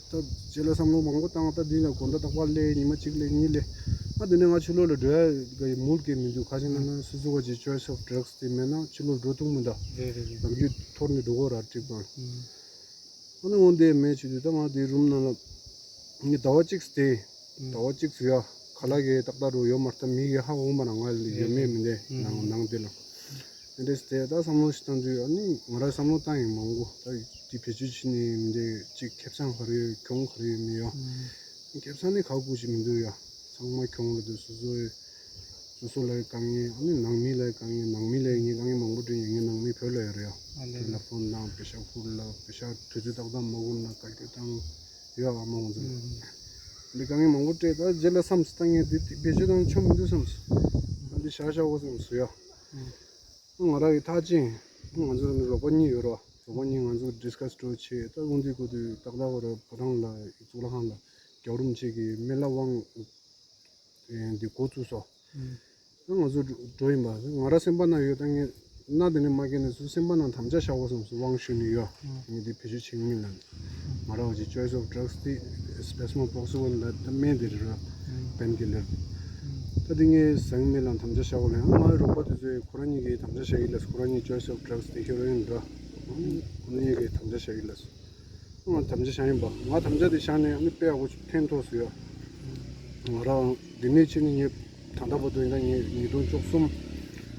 ད་རྗེས་ལ་བསམ་བློ་མང་པོ་བཏང་། ད་འདི་ལ་དགོང་དག་རྟག་པར་སླེབས། ཉི་མ་གཅིག་སླེབས་གཉིས་སླེབས། ང་དེ་ནས་ང་ཕྱི་ལོགས་ལ་འགྲོ་ཡ་གི་མུལ་གྱི་མི་འདུག་ག་ཅིག་ན་ན་སོ་སོ་བ་ཅིག་ཅོའི་སི་ཨོཕ་ཌྲག་སི་དེ་མེད་ན་ཕྱི་ལོགས་འགྲོ་ཐུབ་མི་འདུག་རེད་རེད་རེད། ལམ་རྒྱུད་འཐོར་ནས་འགྲོ་གོ་ར་ཀྲིབ་གང་། ཨ་ནི་འོ་འདི་མེད་བྱེད་དུས་ད་ང་དེ་རུམ་ནང་ལ་ངས་ཟླ་བ་གཅིག་བསྡད། ཟླ་བ་གཅིག་ཙམ་ཡ། ཁ་ལག་གི་ཏག་ཏག་རུ་ཡོད་མ་རེད། ད་མི་གི་ཧ་གོ་མ་རེད། ང་ལ་ཡོད་མེད་མི་འདྲ་ནང་ནང་དེ་ལ། དེ་འདྲས་བསྡད་ད་བསམ་བློ་ཞིག་བཏང་དུས་ཨ་ནི་ང་རང་བསམ་བློ་བཏང་ཡིན་མང་པོ། ད་དེ་བེད་སྤྱོད་བྱས་ནས་མི་འདྲ་ཅིག་ཁེ་བཟང་ག་རེ་ཡོད། གྱོང་ག་རེ་ཡོད་མི་ཡོད། ཁེ་བཟང་ནི་ག་དགོས་ཞིག་མི་འདུག་ཡ། ཚང་མ་གྱོང་རེད་འདུག་སོ་སོའི་སོ་སོ་ལ་དཀའ་ངལ། ཨ་ནི་ནང་མི་ལ་དཀའ་ངལ། ནང་མི་ལ་ངས་དཀའ་ངལ་མང་པོ་འཕྲད་ཡོད། ངའི་ནང་མི་བོད་ལ་ཡོད་རེད་ཡ། ཨ་ལེ། ཊེ་ལེ་ཕོན་དང་པེ་ཤག་ཁུར་ལ་པེ་ཤག་དུས་ཚོད་ཏག་ཏག་མ་ཁུར་ན་བཀའ་བཀྱོན་བཏང་ཡོད། ཨ་མ་ཁོང་ཚོ་ལ་འདི་དཀའ་ངལ་མང་པོ་འཕྲད། ད་རྗེས་ལ་བསམས་ད་ངས་འདི་བེད་སྤྱོད་བཏང་ཆོག་མི་འདུག་བསམས། ཨ་འདི་བཞག་བཞག་དགོས་བསམས་སོང་ཡ། ང་རང་གི་ཐག་བཅད། ང་ཚོ་ནི་རོགས་པ་གཉིས་ཡོད་རོ། རོགས་པ་གཉིས་ང་ཚོ་ཌི་སི་ཀ་སི་འགྲོ་བྱས། ད་དབང་འདུས་སྐོར་དུ་ཏག་ཏག་གོ་ར་ཕོ་བྲང་ལ་གཙུག་ལག་ཁང་ལ་རྒྱག་རུམ་བྱེད་ཀྱི་སྨན་བླ་དབང་འདི་འགོ་བཙུགས་སོ། ད་ང་ཚོ་འགྲོ་ཡིན་པ་ང་རང་སེམས་པ་ན་ཡོད། ད་ངས་ན་དེ་ནས་མ་སྐྱེས་ནས་སུ་སེམས་པ་ན་དམ་བཅའ་བཞག་དགོས་བསམས་སོ། དབང་ཞུས་ནས་ཡོད། ངས་འདི་བེད་སྤྱོད་བྱེད་ཀྱི་མིན་ལབ། ང་རང་བ་ཅིག་ཅོའི་སི་ཨོཕ་ཌྲག་སི་དེ་སི་པེ་སི་མོ་པོག་སི་བོན་ལ་ད་སྨན་དེ་རེད་ར། པེན་ཀི་ལར། ད་དེ་ངས་ཟ་གི་མེད་ལ་དམ་བཅའ་བཞག་དགོས་ལ། ཡང་ང་རོགས་པ་དེ་ཚོས་ཁོ་རང་གཉིས་ཀྱིས་དམ་བཅའ་བཞག་གི་ལ། ཁོ་རང་གཉིས་ཅོའི་སི་ཨོཕ་ཌྲག་སི་དེ་ཧེ་རོ་ཨིན་ར། ཁོ་རང་གཉིས་ཀྱིས་དམ་བཅའ་བཞག་གི་ལ། ང་དམ་བཅའ་བཞག་ཡིན་པ། ང་དམ་བཅའ་དེ་བཞག་ནས་ཨ་ནི་དཔེ་ཡག་པོ་ཕན་ཐོགས་སོང་ཡ། ང་རང་འདི་ནས་ཕྱིན་ནས་ངས་ད་ལྟ་བར་དུ་ཡིན་ན་ངས་ཉིས་སྟོང་བཅུ་གསུམ།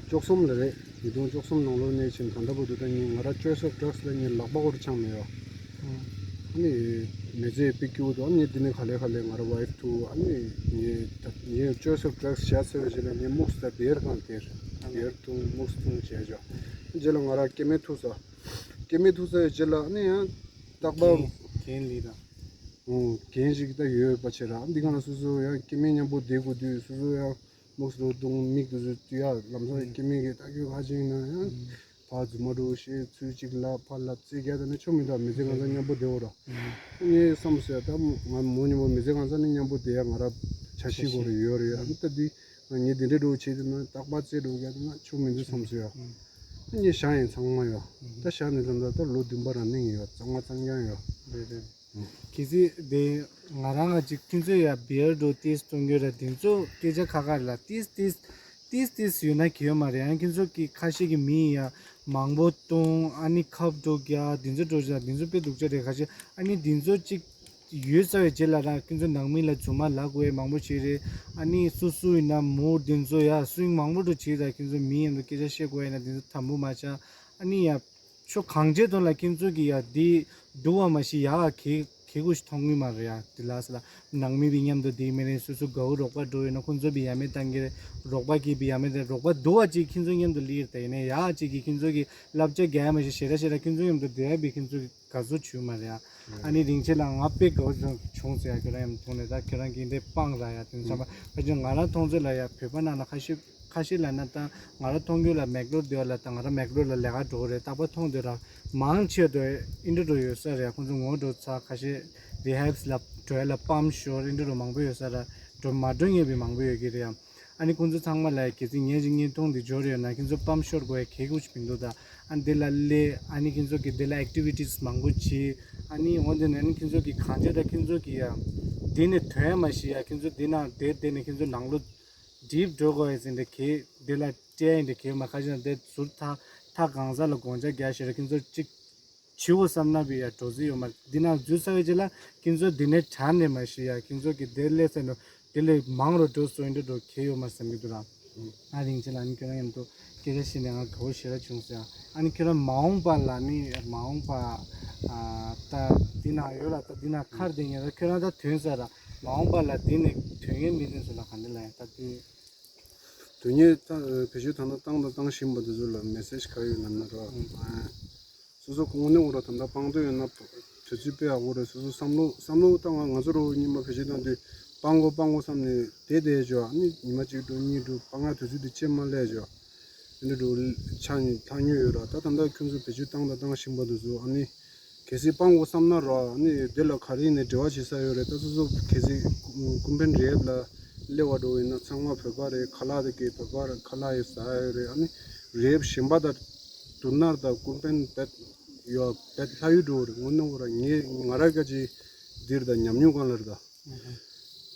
བཅུ་གསུམ་ལ་རེད། ཉིས་སྟོང་བཅུ་གསུམ་ནང་ལོགས་ནས་ཕྱིན་ད་ལྟ་བར་དུ་ད་ངས་ང་རང་ཅོའི་སི་ཨོཕ་ཌྲག་སི་ལ་ངས་ལག་པ་སྐོར་འཆང་མེད་ཡ། ཨ་ནི་མི་ཚེ་དཔེ་སྐྱིད་པོ་འདུག་ཨ་ནི་འདི་ནས་ག་ལེ་ག་ལེ་ང་རང་ཝའིཕ་ཐུག་ཨ་ནི་ངས་ད་ངས་ཅོའི་སི་ཨོཕ་ཌྲག་སི་བཞག་ཚར་བའི་རྗེས་ལ་ངས་དམིགས་སུ་ད་བི་ཡར་སྒང་དེར་བི་ཡར་འཐུང་དམིགས་སུ་འཐུང་བྱས་བྱས། རྗེས་ལ་ང་རང་སྐྱེ་དམན་ཐུག་ས། སྐྱེ་དམན་ཐུག་ས་ཡི་རྗེས་ལ་ཨ་ནི་ཡང་རྟག་པར་རྒན་རྒན་ལི་དང་། ཨོ་རྒན་ཞིག་ད་ཡོད་པ་བྱས་ར། འདི་གང་ལ་སོ་སོ་ཡང་སྐྱེ་དམན་མཉམ་པོ་བསྡད་དགོས་དུས་སོ་སོ་ཡང་དམིགས་སུ་འཐུང་མིག་དེ་ཚོ་དུས་ཡ་ལམ་སང་སྐྱེ་དམན་གྱི་ལྟ་སྐྱོ་ཁ་ཅིག་ཡིན་ན་ཡང་ཕར་རྫུན་མ་འགྲོ་ཞེས་ཚུལ་གཅིག་ལབ་ཕར་ལབ་རྩེད་རྒྱག་ད་ནི་ཆོ་མི་འདུག་མི་ཚེ་གང་ཚང་མཉམ་པོ་བསྡད་འོ་ར། ངས་བསམ་སོང་ད་ང་མོ་ཉིན་མོ་མི་ཚེ་གང་ཚང་ནི་མཉམ་པོ་བསྡད་ཡ་ང་ར་བྱ་ཤི་དགོས་རེ་ཡོད་རེད། ཨ་ནི་ད་འདི་ང་ངས་འདི་འདྲའི་འགྲོ་བྱེད་དུས་ན་རྟག་པར་རྩེད་འགྲོ་རྒྱག་ད་ན་ཆོ་མི་འདུག་བསམ་སོང་ཡ། ངས་བཞག་ཡིན་ཚང་མ་ཡོད། ད་བཞག་ནས་ད་ད་ལོ་བདུན་པ་རང་ནི་ཡོད། གཙང་མ་གཙང་རྐྱང་ཡོད། རེད་རེད། གལ་སྲིད་དེ་ང་རང་ང་ཅིག་ཁྱོད་ཚོ་ཡ་བི་ཡར་འགྲོ་ཏིས་གཏོང་རྒྱུ་ར་དེ་ཚོ་སྐད་ཆ་ཁ་ཁ་ལ་ཏིས་ཏིས་ཏིས་ཏིས་ཡོད་ན་གི་ཡོད་མ་རེད། ཡང་ཁྱོད་ཚོ་གི་ཁ་ཤས་ཀྱི་མི་ཡ་མང་པོ་གཏོང་ཨ་ནི་ཁབ་འགྲོ་རྒྱ་དེ་ཚོ་འགྲོ་རྒྱ་དེ་ཚོ་དཔེ་སྡུག་ཅག་རེད། ཁ་ཤས་ཨ་ནི་དེ་ཚོ་ཅིག་ཡོད་ས་བའི་རྗེས་ལ་རང་ཁྱོད་ཚོ་ནང་མི་ལ་རྫུན་མ་ལབ་དགོས་མང་པོ་བྱེད་རེད། ཨ་ནི་སུ་སུ་ཡིན་ན་མོ་དེ་ཚོ་ཡ་སུ་ཡིན་མང་པོ་འགྲོ་བྱེད་ར། ཁྱོད་ཚོ་མི་ཡིན་ན་སྐད་ཆ་བཤད་དགོས་ཡ་ན་དེ་ཚོ་དམ་པོ་མ་བྱ་ཨ་ནི་ཡ། ཆོ་གང་བྱས་དོན་ལ་ཁྱེད་ཚོ་གི་ཡ་འདི་འདུག་བ་མ་ཤི་ཡ་གེ་གེ་གུ་ཞིག་མཐོང་གི་མ་རེད་ཡ། འདི་ལ་སི་ལ་ནང་མི་བི་མཉམ་དུ་འདི་མེ་རེ་སུ་སུ་གའུ་རོགས་པ་འགྲོ་ཡོད་ན་ཁོང་ཚོ་བི་ཡ་མེ་བཏང་གི་རེད། རོགས་པ་གི་བི་ཡ་མེ་དང་རོགས་པ་འདུག་བ་ཅིག་ཁྱེད་ཚོ་མཉམ་དུ་ལིར་ཏེ་ཡིན་ནའི་ཡ་ཅིག་གི་ཁྱེད་ཚོ་གི་བསླབ་བྱ་རྒྱག་ཡ་མ་ཤི་ཞེ་ར་ཞེ་ར་ཁྱེད་ཚོ་མཉམ་དུ་བསྡད་ཡ་བི་ཁྱེད་ཚོ་གི་ག་ཚོད་བྱུས་མ་རེད་ཡ། ཨ་ནི་རིན་ཆེན་ལགས་ང་དཔེ་དགའ་བོ་བྱུང་ཟེར་ཡ་ཁྱོད་རང་ཡང་མཐོང་ནས་ད་ཁྱོད་རང་གིས་འདི་སྤང་ར་ཡ་དེ་ཚང་མ་ཕལ་ཆེར་ང་རང་མཐོང་ཚོད་ལ་ཡ་བོད་པ་ནང་ལ་ཁ་ཤས་ཁ་ཤས་ལ་ན་ད་ང་རང་མཐོང་རྒྱུ་ལ་མེག་ལོར་སྡོད་ལ་ད་ང་རང་མེག་ལོར་ལ་ལས་ཀ་འགྲོ་གི་རེད། རྟག་པར་མཐོང་སྡོད་ར་མང་ཆེ་དོ་ཨིན་འདྲ་འགྲོ་ཡོད་ས་རེད། ཁོང་ཚོ་ངོ་འགྲོ་ཚ་ཁ་ཤས་རི་ཧེབ་ལ་འགྲོ་ཡ་ལ་པམ་ཤོར་ཨིན་འདྲ་འགྲོ་མང་པོ་ཡོད་ས་ར་འགྲོ་མ་འགྲོ་ངེས་པའི་མང་པོ་ཡོད་ཀྱི་རེད་ཡ། ཨ་ནི་ཁོང་ཚོ་ཚང་མ་ལ་གལ་སྲིད་ངས་ཅིག་བརྙན་ཐུང་འདི་འབྱོར་ཡོད་ན་ཁྱེད་ཚོ་པམ་ཤོར་དགོས་ཡ་གལ་ཁུག་ཅིག་མི་འདུག་ད་ཨ་འདི་ལ་སླེབས་ཨ་ནི་ཁྱེད་ཚོ་གི་འདི་ལ་ཨེག་ཊི་བི་ཊི་སི་མང་པོ་བྱེད། ཨ་ནི་འོ་འདི་ནས་ཨ་ནི་ཁྱེད་ཚོ་གི་གང་ཅི་ད་ཁྱེད་ཚོ་གི་ཡ་འདི་ནས་ཐོན་ཡ་མ་ཤེས་ཡ་ཁྱེད་ཚོ་འདི་ནང་བསྡད་བསྡད་ནས་ཁྱེད་ཚོ་ནང་ལོ་འགྲིབ་འགྲོ་དགོས་ཡ་ཟིན་འདི་གལ་འདི་ལ་སྤྲད་ཡ་འདི་གལ་མ་ཁ་ཅིག་ན་འདི་ཟུར་ཐག་ཐག་གང་ས་ལ་དགོང་ཇ་རྒྱག་ཤེས་ར་ཁྱེད་ཚོ་གཅིག་བྱིའུ་བསམ་ན་བི་ཡ་འགྲོ་རྩིས་ཡོད་མ་རེད། འདི་ནང་འཛུལ་ཚར་བའི་རྗེས་ལ་ཁྱེད་ཚོ་འདི་ནས་གྲ་ནས་མ་ཤི་ཡ་ཁྱེད་ཚོ་གི་དེ་ལས་ཚེ་ནོ་དེ་ལས་མང་རུ་འགྲོ་སོང་འདི་འགྲོ་གལ་ཡོད་མ་བསམ་གི་འདུག་ར། ཨ་རིང་ཆེ་ལ་ནི་ཁྱོད་རང་ཡང་འདུག་སྐད་ཆ་བཤད་ནས་ང་ག་བོ་ཞེ་ར་བྱུང་ཟེར། ཨ་ནི་ཁྱོད་རང་མ་འོངས་པ་ལ་ནི་མ་འོངས་པ་ཨ་ད་འདི་ན་ཡོད་ལ་ད་འདི་ན་ཁར་དེ་ཉེ་ལ་ཁྱོད་རང་ད་ཐོན་ཟེར་ར། མ་འོངས་པ་ལ་འདི་ནས་ཐོན་ངེས་མི་འདུག་ཟེར་ལ་ག་འདི་ལ་ཡང་ད་འདི། དོན་གཉེར་ད་བེད་སྤྱོད་ད་ལྟ་བཏང་དང་བཏང་བཞིན་པ་དེ་ཚོ་ལ་མེ་སེ་ཇི་ག་ཡོད་ལབ་ན་རོ། ཨ། སོ་སོ་དངོས་གནས་འོ་ར་ད་ལྟ་སྤང་འདོད་ཡོད་ན་དུས་ཚོད་དཔེ་ཡག་པོ་རེད། སོ་སོ་བསམ་བློ་བསམ་བློ་བཏང་བ་ང་ཚོ་རོ་གཉིས་མ་བེད་སྤྱོད་བཏང་དུས་སྤང་དགོས་སྤང་དགོས་བསམ་ནས་བསྡད་བསྡད་བྱོས། ཨ་ནི་ཉི་མ་གཅིག་འགྲོ་གཉིས་འགྲོ་སྤང་ཡ་དུས་ཚོད་དེ་ཅེས་མ་སླེབས་བྱོས། དེ་འདྲ་འགྲོ་ཆ་ནས་ཐག་ཉེ་ཡོད་ར། ད་ད་ལྟ་ཁྱོད་ཚོ་བེད་སྤྱོད་བཏང་དང་བཏང་བཞིན་པ་དེ་ཚོ་ཨ་ནི། གལ་སྲིད་སྤང་དགོས་བསམ་ན་ར་ཨ་ནི་དེ་ལ་ག་རེ་ནས་འབྲེལ་བ་བྱེད་ས་ཡོད་རེད། ད་སོ་སོ་གལ་སྲིད་ཀུན་ཕན་རེབ་ལ་སླེབས་པ་འགྲོ་ཡིན་ན་ཚང་མ་བོད་པ་རེད། ཁ་ལག་དེ་གའི་བོད་པ་རེད། ཁ་ལག་ཡོད་ཟ་ཡ་ཡོད་རེད། ཨ་ནི་རེབ་གཞན་པ་དང་བསྡུར་ན་ད་ཀུན་ཕན་བེད་ཡོད་བེད་ལྷ་ཡུལ་འགྲོ་རེད། དངོས་གནས་འོ་ར་ངས་ང་ར་ག་ཅི་འདིར་ད་ཉམས་མྱོང་གང་ལ་རེད་ད།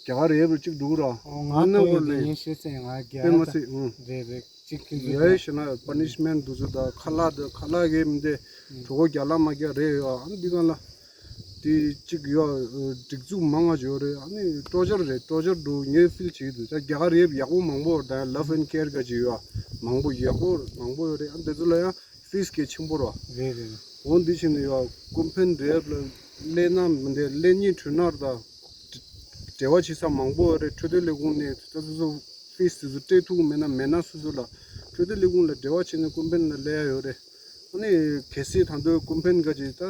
རྒྱ་གར་རེབ་རུ་གཅིག་འདུག་ར། ཨོ་ང་ནི་ཏོ་ཡི་འོ་དེ་ལེ་ངས་ཤེས་ཚེ་ང་རྒྱ་དཔེ་མ་ད་ཚིག་ཨང་། རེད་རེད་གཅིག་ཁྱེད་ཚོ་ཡ་ཡི་ཞེ་ན་པ་ནི་ཤི་མེན་ཊི་འདུག་ཚོད་ད་ཁ་ལག་ད་ཁ་ལག་གི་མི་དེ་གྲོད་ཁོག་རྒྱ་ལ་མ་རྒྱ་རེད་ཡོད། ཨ་ནི་འདི་གང་ལ་དེ་གཅིག་ཡོད། སྒྲིག་འཛུགས་མང་ང་ཡོད་རེད། ཨ་ནི་ཊོར་ཅར་རེད། ཊོར་ཅར་འདུག་ངས་ཕིལ་བྱེད་ཀྱི་འདུག་ད་རྒྱ་གར་རེབ་ཡག་པོ་མང་པོ་ད་ལབ་ཨེན་ཌི་ཀེར་ག་ཅིག་ཡོད་མང་པོ་ཡག་པོ་མང་པོ་ཡོད་རེད། ཨ་ནི་དེ་ཚོ་ལ་ཡང་ཕིས་གལ་ཆེན་པོ་རེད། རེད་རེད། འོ་འདི་ཕྱིན་ནས་ཡོད་ཀུན་ཕན་རེབ་ལ་སླེབས་ན་མི་འདི་སླེབས་ཉིན་གྲོལ་ན་ར་ད། འབྲེལ་བ་བྱེད་ས་མང་པོ་ཡོད་རེད། འཕྲོད་བསྟེན་ལས་ཁུངས་ནས་ད་སོ་སོ་ཕིས་དེ་ཚོ་སྤྲད་ཐུབ་མེད་ན་མེད་ན་སོ་སོ་ལ་འཕྲོད་བསྟེན་ལས་ཁུངས་ལ་འབྲེལ་བ་བྱས་ནས་ཀུན་ཕན་ལ་སླེབས་ཡ་ཡོད་རེད། ཨ་ནི་གལ་སྲིད་ད་དུང་ཀུན་ཕན་ག་ཅིག་ད་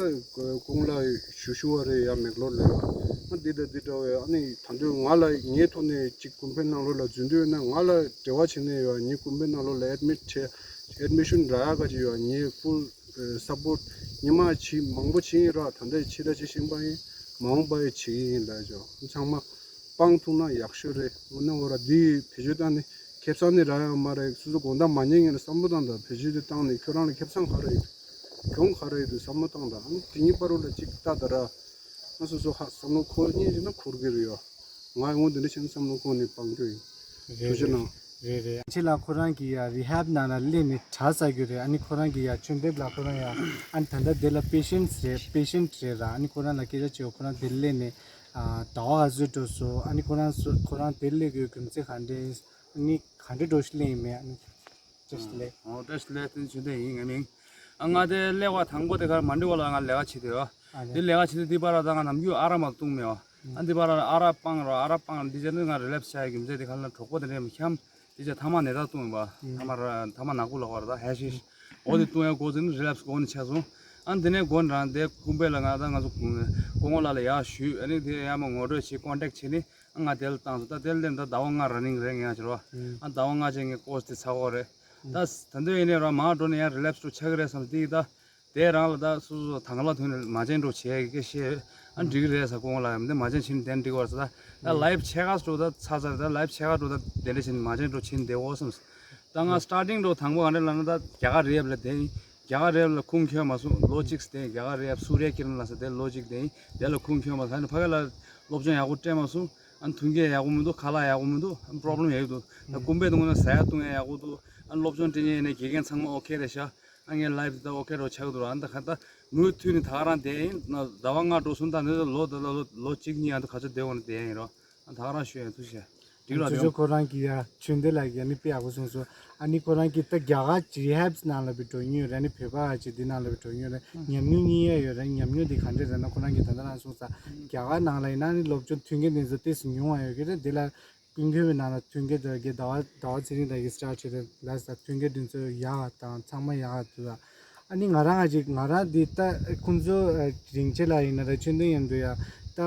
གོང་ལ་ཞུ་ཞུ་བ་རེད་ཡ་མེག་ལོར་ལ་ཡོད། ཨ་འདི་འདྲ་འདི་འདྲ་བས་ཨ་ནི་ད་དུང་ང་ལ་ངའི་ཐོག་ནས་ཅིག་ཀུན་ཕན་ནང་ལོགས་ལ་འཛུལ་འདོད་ཡོད་ན་ང་ལ་འབྲེལ་བ་བྱས་ནས་ཡོད། ངའི་ཀུན་ཕན་ནང་ལོགས་ལ་ཨེ་ཌི་མིཊ་བྱས་ཨེ་ཌི་མི་ཤན་རག་ཡ་ག་ཅིག་ཡོད། ངའི་ཕུལ་སཔོརཊ་ཉི་མ་ཕྱི་མང་པོ་བྱེད་ཡིན་ར། ད་ལྟ་ཕྱི་ལ་བྱེད་བཞིན་པ་ཡིན། མ་འོངས་པ་ཡི་བྱེད་ཀྱི་ཡིན་ལ་ཇོ། ཚང་མ་སྤང་ཐུབ་ན་ཡག་ཤོས་རེད། དངོས་གནས་འོ་ར་འདི་བེད་སྤྱོད་བཏང་ནས་ཁེ་བཟང་ནི་རག་ཡོད་མ་རེད། སོ་སོ་དགོང་དག་མ་ཉལ་སྔོན་ལ་བསམ་བློ་བཏང་དང་། བེད་སྤྱོད་དེ་བཏང་ནས་ཁྱོད་རང་ལ་ཁེ་བཟང་ག་རེ་ཡོད། གྱོང་ག་རེ་ཡོད་དུ་བསམ་བློ་བཏང་དང་། ཨ་ནི་དེ་གཉིས་བར་དུ་ལ་གཅིག་ལྟ་ད་ར། ང་སོ་སོ་ཧ་བསམ་བློ་འཁོར་སྙིང་རྗེ་ན་འཁོར་གི་རེད་ཡོད། ང་ཡང་འདི་འདྲ་བྱས་ན་བསམ་བློ་འཁོར་ནས་སྤང་རྒྱུ་ཡིན། རེད་ཐུགས་རྗེ་རེད། གནང་། རེད་རེད། ཁྱེད་ལ་ཁོ་རང་གི་ཡ་རི་ཧེབ་ནང་ལ་སླེབས་ནས་གྲྭ་ཟ་རྒྱུ་རེད། ཨ་ནི་ཁོ་རང་གི་ཡ་ཆོས་འབེབས་ལ་ཁོ་རང་ཡ་ཨ་ནི་ད་ལྟ་དེ་ལ་པེ་ཤེན་ཊི་རེད། པེ་ཤེན་ཊི་རེད་ར། ཨ་ནི་ཁོ་རང་ལ་སྐད་ཆ་བྱེད་ཁོ་རང་དེ་སླེབས་ནས་ཨ་ཟླ་བ་ག་ཚོད་འགྲོ་སོང་། ཨ་ནི་ཁོ་རང་སོ་ཁོ་རང་དེ་སླེབས་དགོས་རྒྱུ་མཚན་ག་འདྲས། ཨ་ནི་ག་འདྲས་འགྲོ་ཞིག་སླེབས་ཡིན་མེད། ཨ་ནི་བཀྲ་ཤིས་བདེ་ལེགས། ཨོ་བཀྲ་ཤིས་བདེ་ལེགས། བསྟན་ཆོས་ལྡན་ཡིན། ངའི་མིང་། ཨ་ང་དེ་སླེབས་པ་དང་པོ་དེ་གར་མ་འགྲིག་པ་ལ་ང་ལས་ཀ་བྱེད་དེ་ཡོད། ཨ་དེ་ལས་ཀ་བྱེད་དེ་འདི་པར་ད་ང་ནམ་རྒྱུན་ཨ་རག་མ་བཏུང་མེད་བ། ཨ་འདི་པར་ཨ་རག་སྤང་རོགས། ཨ་རག་སྤང་འདི་བྱས་ནས་ང་རི་ལེབ་སི་བྱ་ཡི་རྒྱུ་མཚན་དེ་ག་ལ་གྲོགས་པོ་དེ་འདྲས་མི་འཁྱམ། དེ་བྱས་ཐ་མག་ནད་རགས་བཏུང་ཡིན་པ། ཐ་མག་ར་ཐ་མག་ནག་པོ་ལོག་པ་རེད་ད་ཧེ་ཤི་ཤི། འོ་དེ་བཏུང་ཡ་འགོ་ཚུགས་ནས་རི་ལེབ་སི་འགོ་ནས་ཆགས་སོང་། ཨ་དེ་ནས་འགོ་ནས་རང་དེ་ཀུམ་པེ་ལ་ང་ད་ང་ཚོ་སྐུ་ངོ་ལགས་ལ་ཡར་ཞུས། ཨ་ནི་དེ་ཡར་མར་ངོ་སྤྲོད་བྱས་ཀོན་ཊེག་བྱས་ནས་ཨ་ང་དེ་ལ་བཏང་སོང་། ད་དེ་ལ་སླེབས་ད་ཟླ་བ་ལྔ་ར་ནིང་རེད་ངས་ཡང་བྱས་རོགས། ཨ་ཟླ་བ་ལྔ་རྗེས་ངས་ཀོར་སི་དེ་ཚར་གོ་རེད། ད་ད་འདོད་ཡིན་ནས་ར་མར་འགྲོ་ནས་ཡང་རི་ལེབ་སི་འགྲོ་ཆགས་ཀྱི་རེད་བསམ་དེ་ད། དེ་རང་ལ་ད་སོ་སོ་དང་ག་ལ་ཐོན་ནས་མ་བྱན་འགྲོ་བྱེད་ཡ་གི་ཤེས། ཨ་འགྲིག་གི་རེད་ཟེར་ཁོང་ལ་ཡང་འདི་མ་བྱན་ཕྱིན་དེ་འགྲིག་བར་ཟེར། ད་ད་ལའིབ་ཕྱེད་ཀ་འགྲོ་ད་ཚར་ཚར། ད་ལའིབ་ཕྱེད་ཀ་འགྲོ་ད་དེ་འདྲ་བྱས་ནས་མ་བྱན་འགྲོ་ཕྱིན་བསྡད་འོ་བསམ། ད་ང་སི་ཊར་ཊིང་འགྲོ་དང་པོ་ག་འདྲ་ལབ་ན་ད་རྒྱ་གར་རི་ཡབ་ལ་བསྡད་ཡིན། རྒྱ་གར་རི་ཡབ་ལ་ཁུངས་འཁྱོལ་མ་སོང་། ལོ་གཅིག་བསྡད་ཡིན། རྒྱ་གར་རི་ཡབ་སུ་རེ་ཀི་རན་ལ་ཟེར་དེ་ལོ་གཅིག་བསྡད་ཡིན། དེ་ལ་ཁུངས་འཁྱོལ་མ་སོང་། ཨ་ནི་ཕ་གི་ལ་སློབ་སྦྱོང་ཡག་པོ་སྤྲད་མ་སོང་། ཨ་ནི་མཐུན་རྐྱེན་ཡག་པོ་མི་འདུག་ཁ་ལག་ཡག་པོ་མི་འདུག་ཨ་ནི་པོ་རོབ་ལེམ་ཡོད་འདུག་ད་ཀུམ་པའི་དུང་ན་ཟ་ཡ་བཏུང་ཡ་ཡག་པོ་འདུག་ཨ་ནི་སློབ་སྦྱོང་སྤྲད་མཁན་ཡིན་ན་དགེ་རྒན་ཚང་མ་ཨོ་ཁེ་རེད་ཤག་ཨ་ངའི་ལའིབ་འདི་ད་ཨོ་ཁེ་རོ་ཆགས་འདུག་ཨ་ནི་ད་ག་ད་མུ་མཐུད་ནས་ད་ག་རང་བསྡད་ཡིན། ཟླ་བ་ལྔ་འགྲོ་སོང་། ད་འདི་ལོ་ད་ལོ་ལོ་གཅིག་གཉིས་ཨ་ནི་ད་ག་ཚོད་བསྡད་འོང་ན་བསྡད་ཡིན་རོ། ཨ་ད་ག་རང་ཞུ་ཡ་ཐུགས་རྗེ་ཆེ། འགྲིག་རོགས་ཅོ་ཅོ་ཁོ་རང་གི་ཡ་ཆོས་འདི་ལ་ཡ་ནི་དཔེ་ཡག་པོ་གསུངས་སོང་། ཨ་ནི་ཁོ་རང་གི་ད་རྒྱ་གར་རི་ཧེབ་སི་ནང་ལ་བི་འགྲོ་མྱོང་རེད། ཨ་ནི་བོད་པ་ཅིག་འདི་ནང་ལ་བི་འགྲོ་མྱོང་རེད། ཉམས་མྱོང་གཉིས་ཡ་ཡོད་རེད། ཉམས་མྱོང་འདི་ག་འདྲས་རེད་ན་ཁོ་རང་གི་ད་ལྟ་རང་གསུངས་ས་རྒྱ་གར་ནང་ལ་ཡིན་ན་ནི་སློབ་སྦྱོང་མཐུན་རྐྱེན་འདི་ཚོ་ཏོག་ཙམ་ཉུང་བ་ཡོད་ཀྱི་རེད། འདི་ལ་ཀུན་མཁྱེན་པའི་ནང་ལ་མཐུན་རྐྱེན་དེ་གའི་ཟླ་བ་ཟླ་བ་ཚེ་རིང་དང་གི་སི་ཊར་ཊི་བྱས་ཏེ་ལ་ས་མཐུན་རྐྱེན་དེ་ཚོ་ཡག་དང་ཚང་མ་ཡག་དུ་ལ་ ཨ་ནི་ང་རང་ཨ་ཅིག་ང་རང་འདི་ད་ཁོང་ཚོ་ཨ་རིན་ཆེན་ལགས་ཡིན་ན་ར་ཆོས་ལྡན་མཉམ་དུ་ཡ་ད་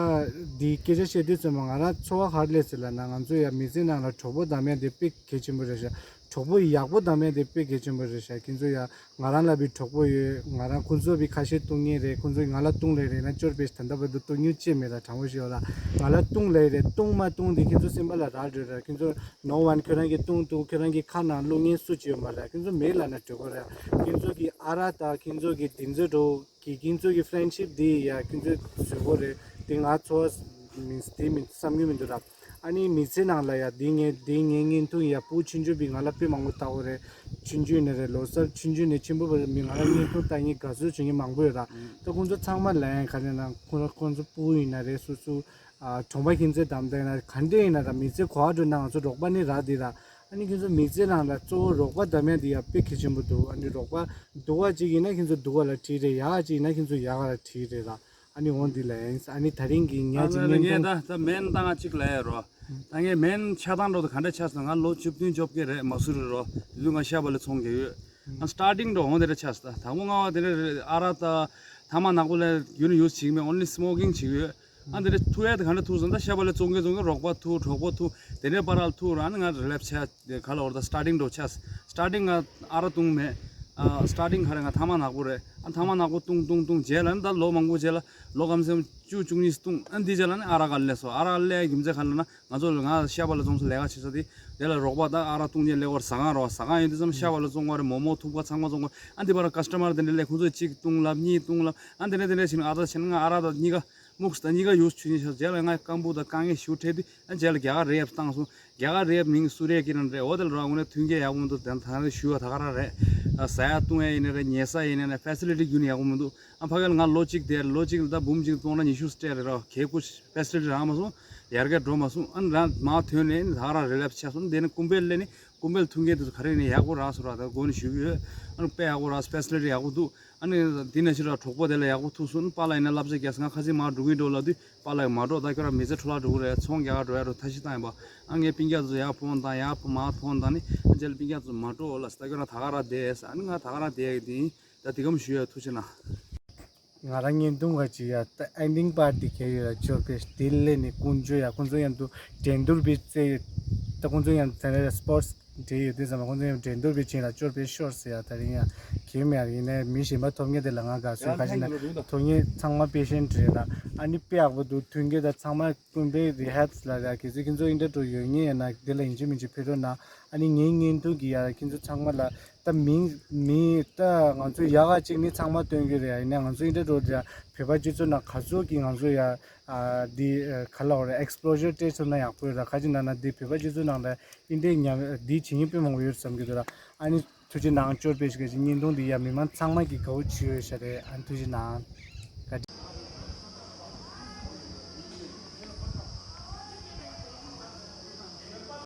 འདི་སྐད་ཆ་བཤད་དུས་ཙམ་པ་ང་རང་ཚོར་བ་ག་རེ་སླེབས་ཟེར་ལབ་ན། ང་ཚོ་ཡ་མི་ཚེ་ནང་ལ་གྲོགས་པོ་བདམས་ཡ་དེ་དཔེ་གལ་ཆེན་པོ་རེད་ཤག་གྲོགས་པོ་ཡག་པོ་བདམས་ཡ་དེ་དཔེ་གལ་ཆེན་པོ་རེད་ཤག་ཁྱེད་ཚོ་ཡ་ང་རང་ལ་བི་གྲོགས་པོ་ཡོད། ང་རང་ཁོང་ཚོ་བི་ཁ་ཤས་བཏུང་མཁན་རེད། ཁོང་ཚོ་ང་ལ་བཏུང་ལེ་རེད་ན་སྐྱོར་པས་ད་ལྟ་བར་དུ་བཏུང་མྱོང་ཅི་མེད་ལ། དྲང་པོ་ཞུ་ལ་ང་ལ་བཏུང་ལེ་རེད། བཏུང་མ་བཏུང་དེ་ཁྱེད་ཚོ་སེམས་པ་ལ་རག་འགྲོ་ར། ཁྱེད་ཚོ་ནོ་ཝན་ཁྱོད་རང་གིས་བཏུང་འདུག་ཁྱོད་རང་གི་ཁ་ནང་བླུག་མཁན་སུ་ཅི་ཡོད་མ་རེད། ཁྱེད་ཚོ་མེད་ལབ་ན་འགྲིག་གི་རེད། ཁྱེད་ཚོ་གི་ཨ་ར་དང་ཁྱེད་ཚོ་གི་དེ་ཚོ་འགྲོ་གི་ཁྱེད་ཚོ་གི་ཕྲེན་ཤིབ་དེ་ཡ་ཁྱེད་ཚོ་བཟོ་དགོས་རེད། དེ་ང་ཚོ་མིན་དེ་མིན་བསམ་རྒྱུ་མི་འདུག་ར། ཨ་ནི་མི་ཚེ་ནང་ལ་ཡ་དེ་ངས་དེ་ངས་བརྙན་ཐུང་ཡ་བུ་ཆུང་ཆུང་བི་ང་ལ་དཔེ་མང་པོ་ལྟ་གི་རེད། ཆུང་ཆུང་ནས་རེད། ལོ་གསར་ཆུང་ཆུང་ནས་ཆེན་པོ་བར་མི་ང་ལ་བརྙན་ཐུང་ལྟ་མཁན་དགའ་བསུ་བྱེད་མཁན་མང་པོ་ཡོད་ར། ད་ཁོང་ཚོ་ཚང་མ་ལ་ཡང་ག་རེ་ན་ཁོང་ཁོང་ཚོ་སྤུ་གུ་ཡིན་ན་རེད། སུ་སུ་ཨ་གྲོང་པ་ཁྱིམ་མཚེས་དམ་དེ་ན་ག་འདྲས་ཡིན་ན་ར་མི་ཚེ་གོ་བ་འགྲོ་ན་ང་ཚོ་རོགས་པ་ནི་རག་དེ་ར། ཨ་ནི་ཁྱེད་ཚོ་མི་ཚེ་ནང་ལ་གཙོ་བོ་རོགས་པ་བདམས་ཡ་དེ་ཡ་དཔེ་གལ་ཆེན་པོ་འདུག་ཨ་ནི་རོགས་པ་སྡུག་པ་ཅིག་ཡིན་ན་ཁྱེད་ཚོ་སྡུག་པ་ལ་ཁྲིད་རེད། ཡག་པ་ཅིག་ཡིན་ན་ཁྱེད་ཚོ་ཡག་པ་ལ་ཁྲིད་རེད་ར། ཨ་ནི་འོང་འདི་ལ་ཡིན། ཨ་ནི་ད་རིང་གི་ངས་ཨ་ཅིག་ནི་བརྙན་ངས་ཐུང་ད་ད་མེན་ད་ང་གཅིག་ལ་ཡ་རོ། ད་ངས་མེན་ཆགས་སྟངས་འགྲོ་དུ་ག་འདྲ་ཆགས་སོང་། ང་ལོ་བཅུ་བདུན་བཅོ་བརྒྱད་རེད། མ་སུ་རི་རོ། དེ་དུས་ང་ཤ་བ་ལ་ཚོང་རྒྱག་ཡོད། ང་སི་ཊར་ཊིང་འགྲོ་འོང་དེ་འདྲ་ཆགས་སོང་། ད་དང་པོ་ང་བ་དེ་འདྲ་རེད། ཨ་ར་ད་ཐ་མག་ནག་པོ་ལ་རྒྱུན་ཡུས་བྱེད་ཀྱི་མེད། ཨོན་ལི་སི་མོ་ཀིང་བྱེད་ཀྱི་ཡོད། ཨ་དེ་འདྲ་ཐུག་ཡ་དེ་ག་འདྲ་ཐུག་སོང་། ད་ཤ་བ་ལ་བཙོང་གི་བཙོང་གི་རོགས་པ་ཐུག་གྲོགས་པོ་ཐུག་དེ་འདྲའི་བར་ལ་ཐུག་ར། ཨ་ནི་ང་རི་ལེབ་ཆགས། དེ་ག་ལ་བར་ད་སི་ཊར་ཊིང་འགྲོ་ཆགས། སི་ཊར་ཊིང་ང་ཨ་ར་བཏུང་མེད། ཨ་སི་ཊར་ཊིང་ག་རེ་ང་ཐ་མག་ནག་པོ་རེད། ཨ་ཐ་མག་ནག་པོ་བཏུང་བཏུང་བཏུང་རྗེས་ལ་ནི་ད་ལོ་མང་པོ་རྗེས་ལ་ལོ་གམ་སེ་བཅུ་བཅུ་གཉིས་བཏུང་། ཨ་འདི་རྗེས་ལ་ནི་ཨ་ར་ག་སླེབས་སོང་། ཨ་ར་སླེབས་རྒྱུ་མཚན་ག་ལ་ན་ང་ཚོ་ལ་ང་ཤ་བ་ལ་བཙོང་ས་ལས་ཀ་བྱེད་ས་དེ་དེ་ལ་རོགས་པ་ད་ཨ་ར་བཏུང་རྗེས་སླེབས་པར་ཟ་ཁང་རོགས། ཟ་ཁང་ཡོད་དུས་ཙམ་ཤ་བ་ལ་བཙོང་བ་རེད། མོ་མོ་ཐུག་པ་ཚང་མ་བཙོང་བ། ཨ་འདི་བར་ཀ་སི་ཊ་མར་དེ་འདྲ་སླེབས། ཁོང་ཚོས་གཅིག་བཏུང་ལབ་གཉིས་བཏུང་ལབ། ཨ་འདི་འདྲ་དེ་འདྲ་བྱས་ནས་ཨ་ད་བྱས་ན་ང་ཨ་ར་ད་གཉིས་ཀ་སྨུག་ད་གཉིས་ཀ་ཡུས་ཆུ་གཉིས་ཤར་རྗེས་ལ་ང་སྐམ་པོ་དང་དཀའ་ངལ་ཞུ་འཕྲད་དུས། ཨ་རྗེས་ལ་རྒྱ་གར་རེབ་བཏང་སོང་། རྒྱ་གར་རེབ་མིང་སུ་རེ་ཀི་རན་རེད། འོ་དེ་ལ་རང་དངོས་གནས་མཐུན་རྐྱེན་ཡག་པོ་མི་འདུག་དེ་ད་ནི་ཞུ་བ་ད་ག་རང་རེད། ཟ་ཡ་བཏུང་ཡ་ཡིན་ན་རེད། ཉལ་ས་ཡིན་ན་རེད། ཕེ་སི་ལི་ཊི་རྒྱུན་ཡག་པོ་མི་འདུག་ཨ་ཕ་གི་ལ་ང་ལོ་གཅིག་དེར་ལོ་གཅིག་ལ་ད་འབུམ་གཅིག་སྟོང་ཕྲག་ཉི་ཤུ་སྤྲད་རེད་ར། གལ་ཁུ་ཕེ་སི་ལི་ཊི་རག་མ་སོང་། ཡར་རྒྱས་འགྲོ་མ་སོང་། ཨ་ནི་རང་མ་ཐོན་ནས་ད་ག་རང་རི་ལེབ་ཆགས་སོང་། དེ་ནི་ཀུམ་བེལ་སླེབས་ནས་ཀུམ་བེལ་མཐུན་རྐྱེན་དེ་ཚོ་ག་རེ་ཡིན་ན་ཡག་པོ་རག་སོང་ར། ད་དགོས་ནས་ཞུ་གི་ཡོད། ཨ་ནི་དཔེ་ཡག་པོ་རག་སོང་། ཕེ་སི་ལི་ཊི་ཡག་པོ་འདུག་ཨ་ནི་དེ་ནང་བཞིན་ར་གྲོགས་པོ་དེ་ལ་ཡག་པོ་ཐུག་སོང་། ཨ་ནི་པཱ་ལགས་ཡིན་ན་བསླབ་བྱ་རྒྱག་སོང་། ང་ཁ་སང་མར་འགྲོ་གི་འགྲོ་ལབ་དུས་པཱ་ལགས་མ་འགྲོ། ད་ཁྱོད་རང་མི་ཚེ་འཕྲོ་བརླག་འགྲོ་གི་རེད། ཚོང་རྒྱག་ག་འགྲོ་ཡ་འགྲོ་ཐབས་ཤེས་བཏང་ཡིན་པ། ཨ་ངས་སྤུན་ཀྱག་ཚོ་ཡར་ཕོན་བཏང་ཡར་ཕོན་མར་ཕོན་བཏང་ནི་ཨ་རྗེས་ལ་སྤུན་ཀྱག་ཚོ་མ་འགྲོ་ལབ་སོང་། ད་ཁྱོད་རང་ད་ག་རང་བསྡད་ཡ་ཟེར། ཨ་ནི་ང་ད་ག་རང་བསྡད་ཡ་གི་དེ་ཡིན། ད་དེ་གམ་ཞུ་ཡ། ཐུགས་རྗེ་གནང་། ང་རང་བརྙན་ཐུང་ག་ཅིག་ཡ་ད་ཨེན་ཌིང་པར་ཊི་གལ་ཡོད་ལ་ཅོར་པེ་དེ་སླེབས་ནས་དཀོན་མཆོག་ཡ་ཁོང་ཚོ་མཉམ་དུ་འགྲན་བསྡུར་བི་རྩེ་ད་ཁོང་ཚོ་མཉམ་དུ་དེ་འདྲ་སི་པོར་ཊི་འབྲེལ་ཡོད་དུས་ཙམ་པ་ཁོང་ཚོ་མཉམ་འགྲན་བསྡུར་བི་ཕྱིན་ལ་ཅོར་པེ་ཤོར་ཟེར་ཡ། ད་རིང་ཡ་གལ་མེད་ཡ། ཡིན་ནའི་མི་གཞན་པ་ཐོབ་མཁན་དེ་ལ་ང་དགའ་སོང་། ཁ་ཅིག་ན་ཐོབ་མཁན་ཚང་མ་པེ་ཤེན་ཊི་རེད་ལ། ཨ་ནི་དཔེ་ཡག་པོ་འདུག་མཐུན་རྐྱེན་ད་ཚང་མ་ཀུན་པའི་རི་ཧེབ་ལ་ཡ་གལ་སྲིད་ཁྱེད་ཚོ་ཨིན་ཊར་འགྲོ་ཡོད་ངེས་ཡོད་ན་དེ་ལ་ཡིན་གཅིག་མིན་གཅིག་ཕེབས་རོགས་གནང་། ཨ་ནི་ངའི་བརྙན་ཐུང་གི་ཡ་ཁྱེད་ཚོ་ཚང་མ་ལ་ད་མིང་མི་ད་ང་ཚོ་ཡག་ག་ཅིག་ནི་ཚང་མ་སྟོན་གྱི་རེད། ཡིན་ནའི་ང་ཚོ་ཨིན་ཊར་འགྲོ་དེ་བོད་པ་སྤྱི་ཚོགས་ནང་ག་ཚོད་ཀྱི་ང་ཚོ་ཡ་ཨ་འདི་ཨ་ག་ལ་འོ་རེད། ཨེག་སི་པོ་ཞར་སྤྲད་ཐུབ་ན་ཡག་པོ་ཡོད་ར། ཁ་ཅིག་ན་ན་འདི་བོད་པ་སྤྱི་ཚོགས་ནང་ལ་ཨིན་ཊར་ཉམས་འདི་བྱེད་མཁན་དཔེ་མང་པོ་ཡོད་བསམ་གྱི་འདུག་ར། ཨ་ནི་ཐུགས་རྗེ་གནང་། ཅོར་པེ་ཤི་ག་ཅིག་བརྙན་ཐུང་འདི་ཡ་མི་མང་ཚང་མ་གི་དགའ་བོ་བྱེད་ཡོད་ཤ་རེད། ཨ་ནི་ཐུགས་རྗེ་གནང་།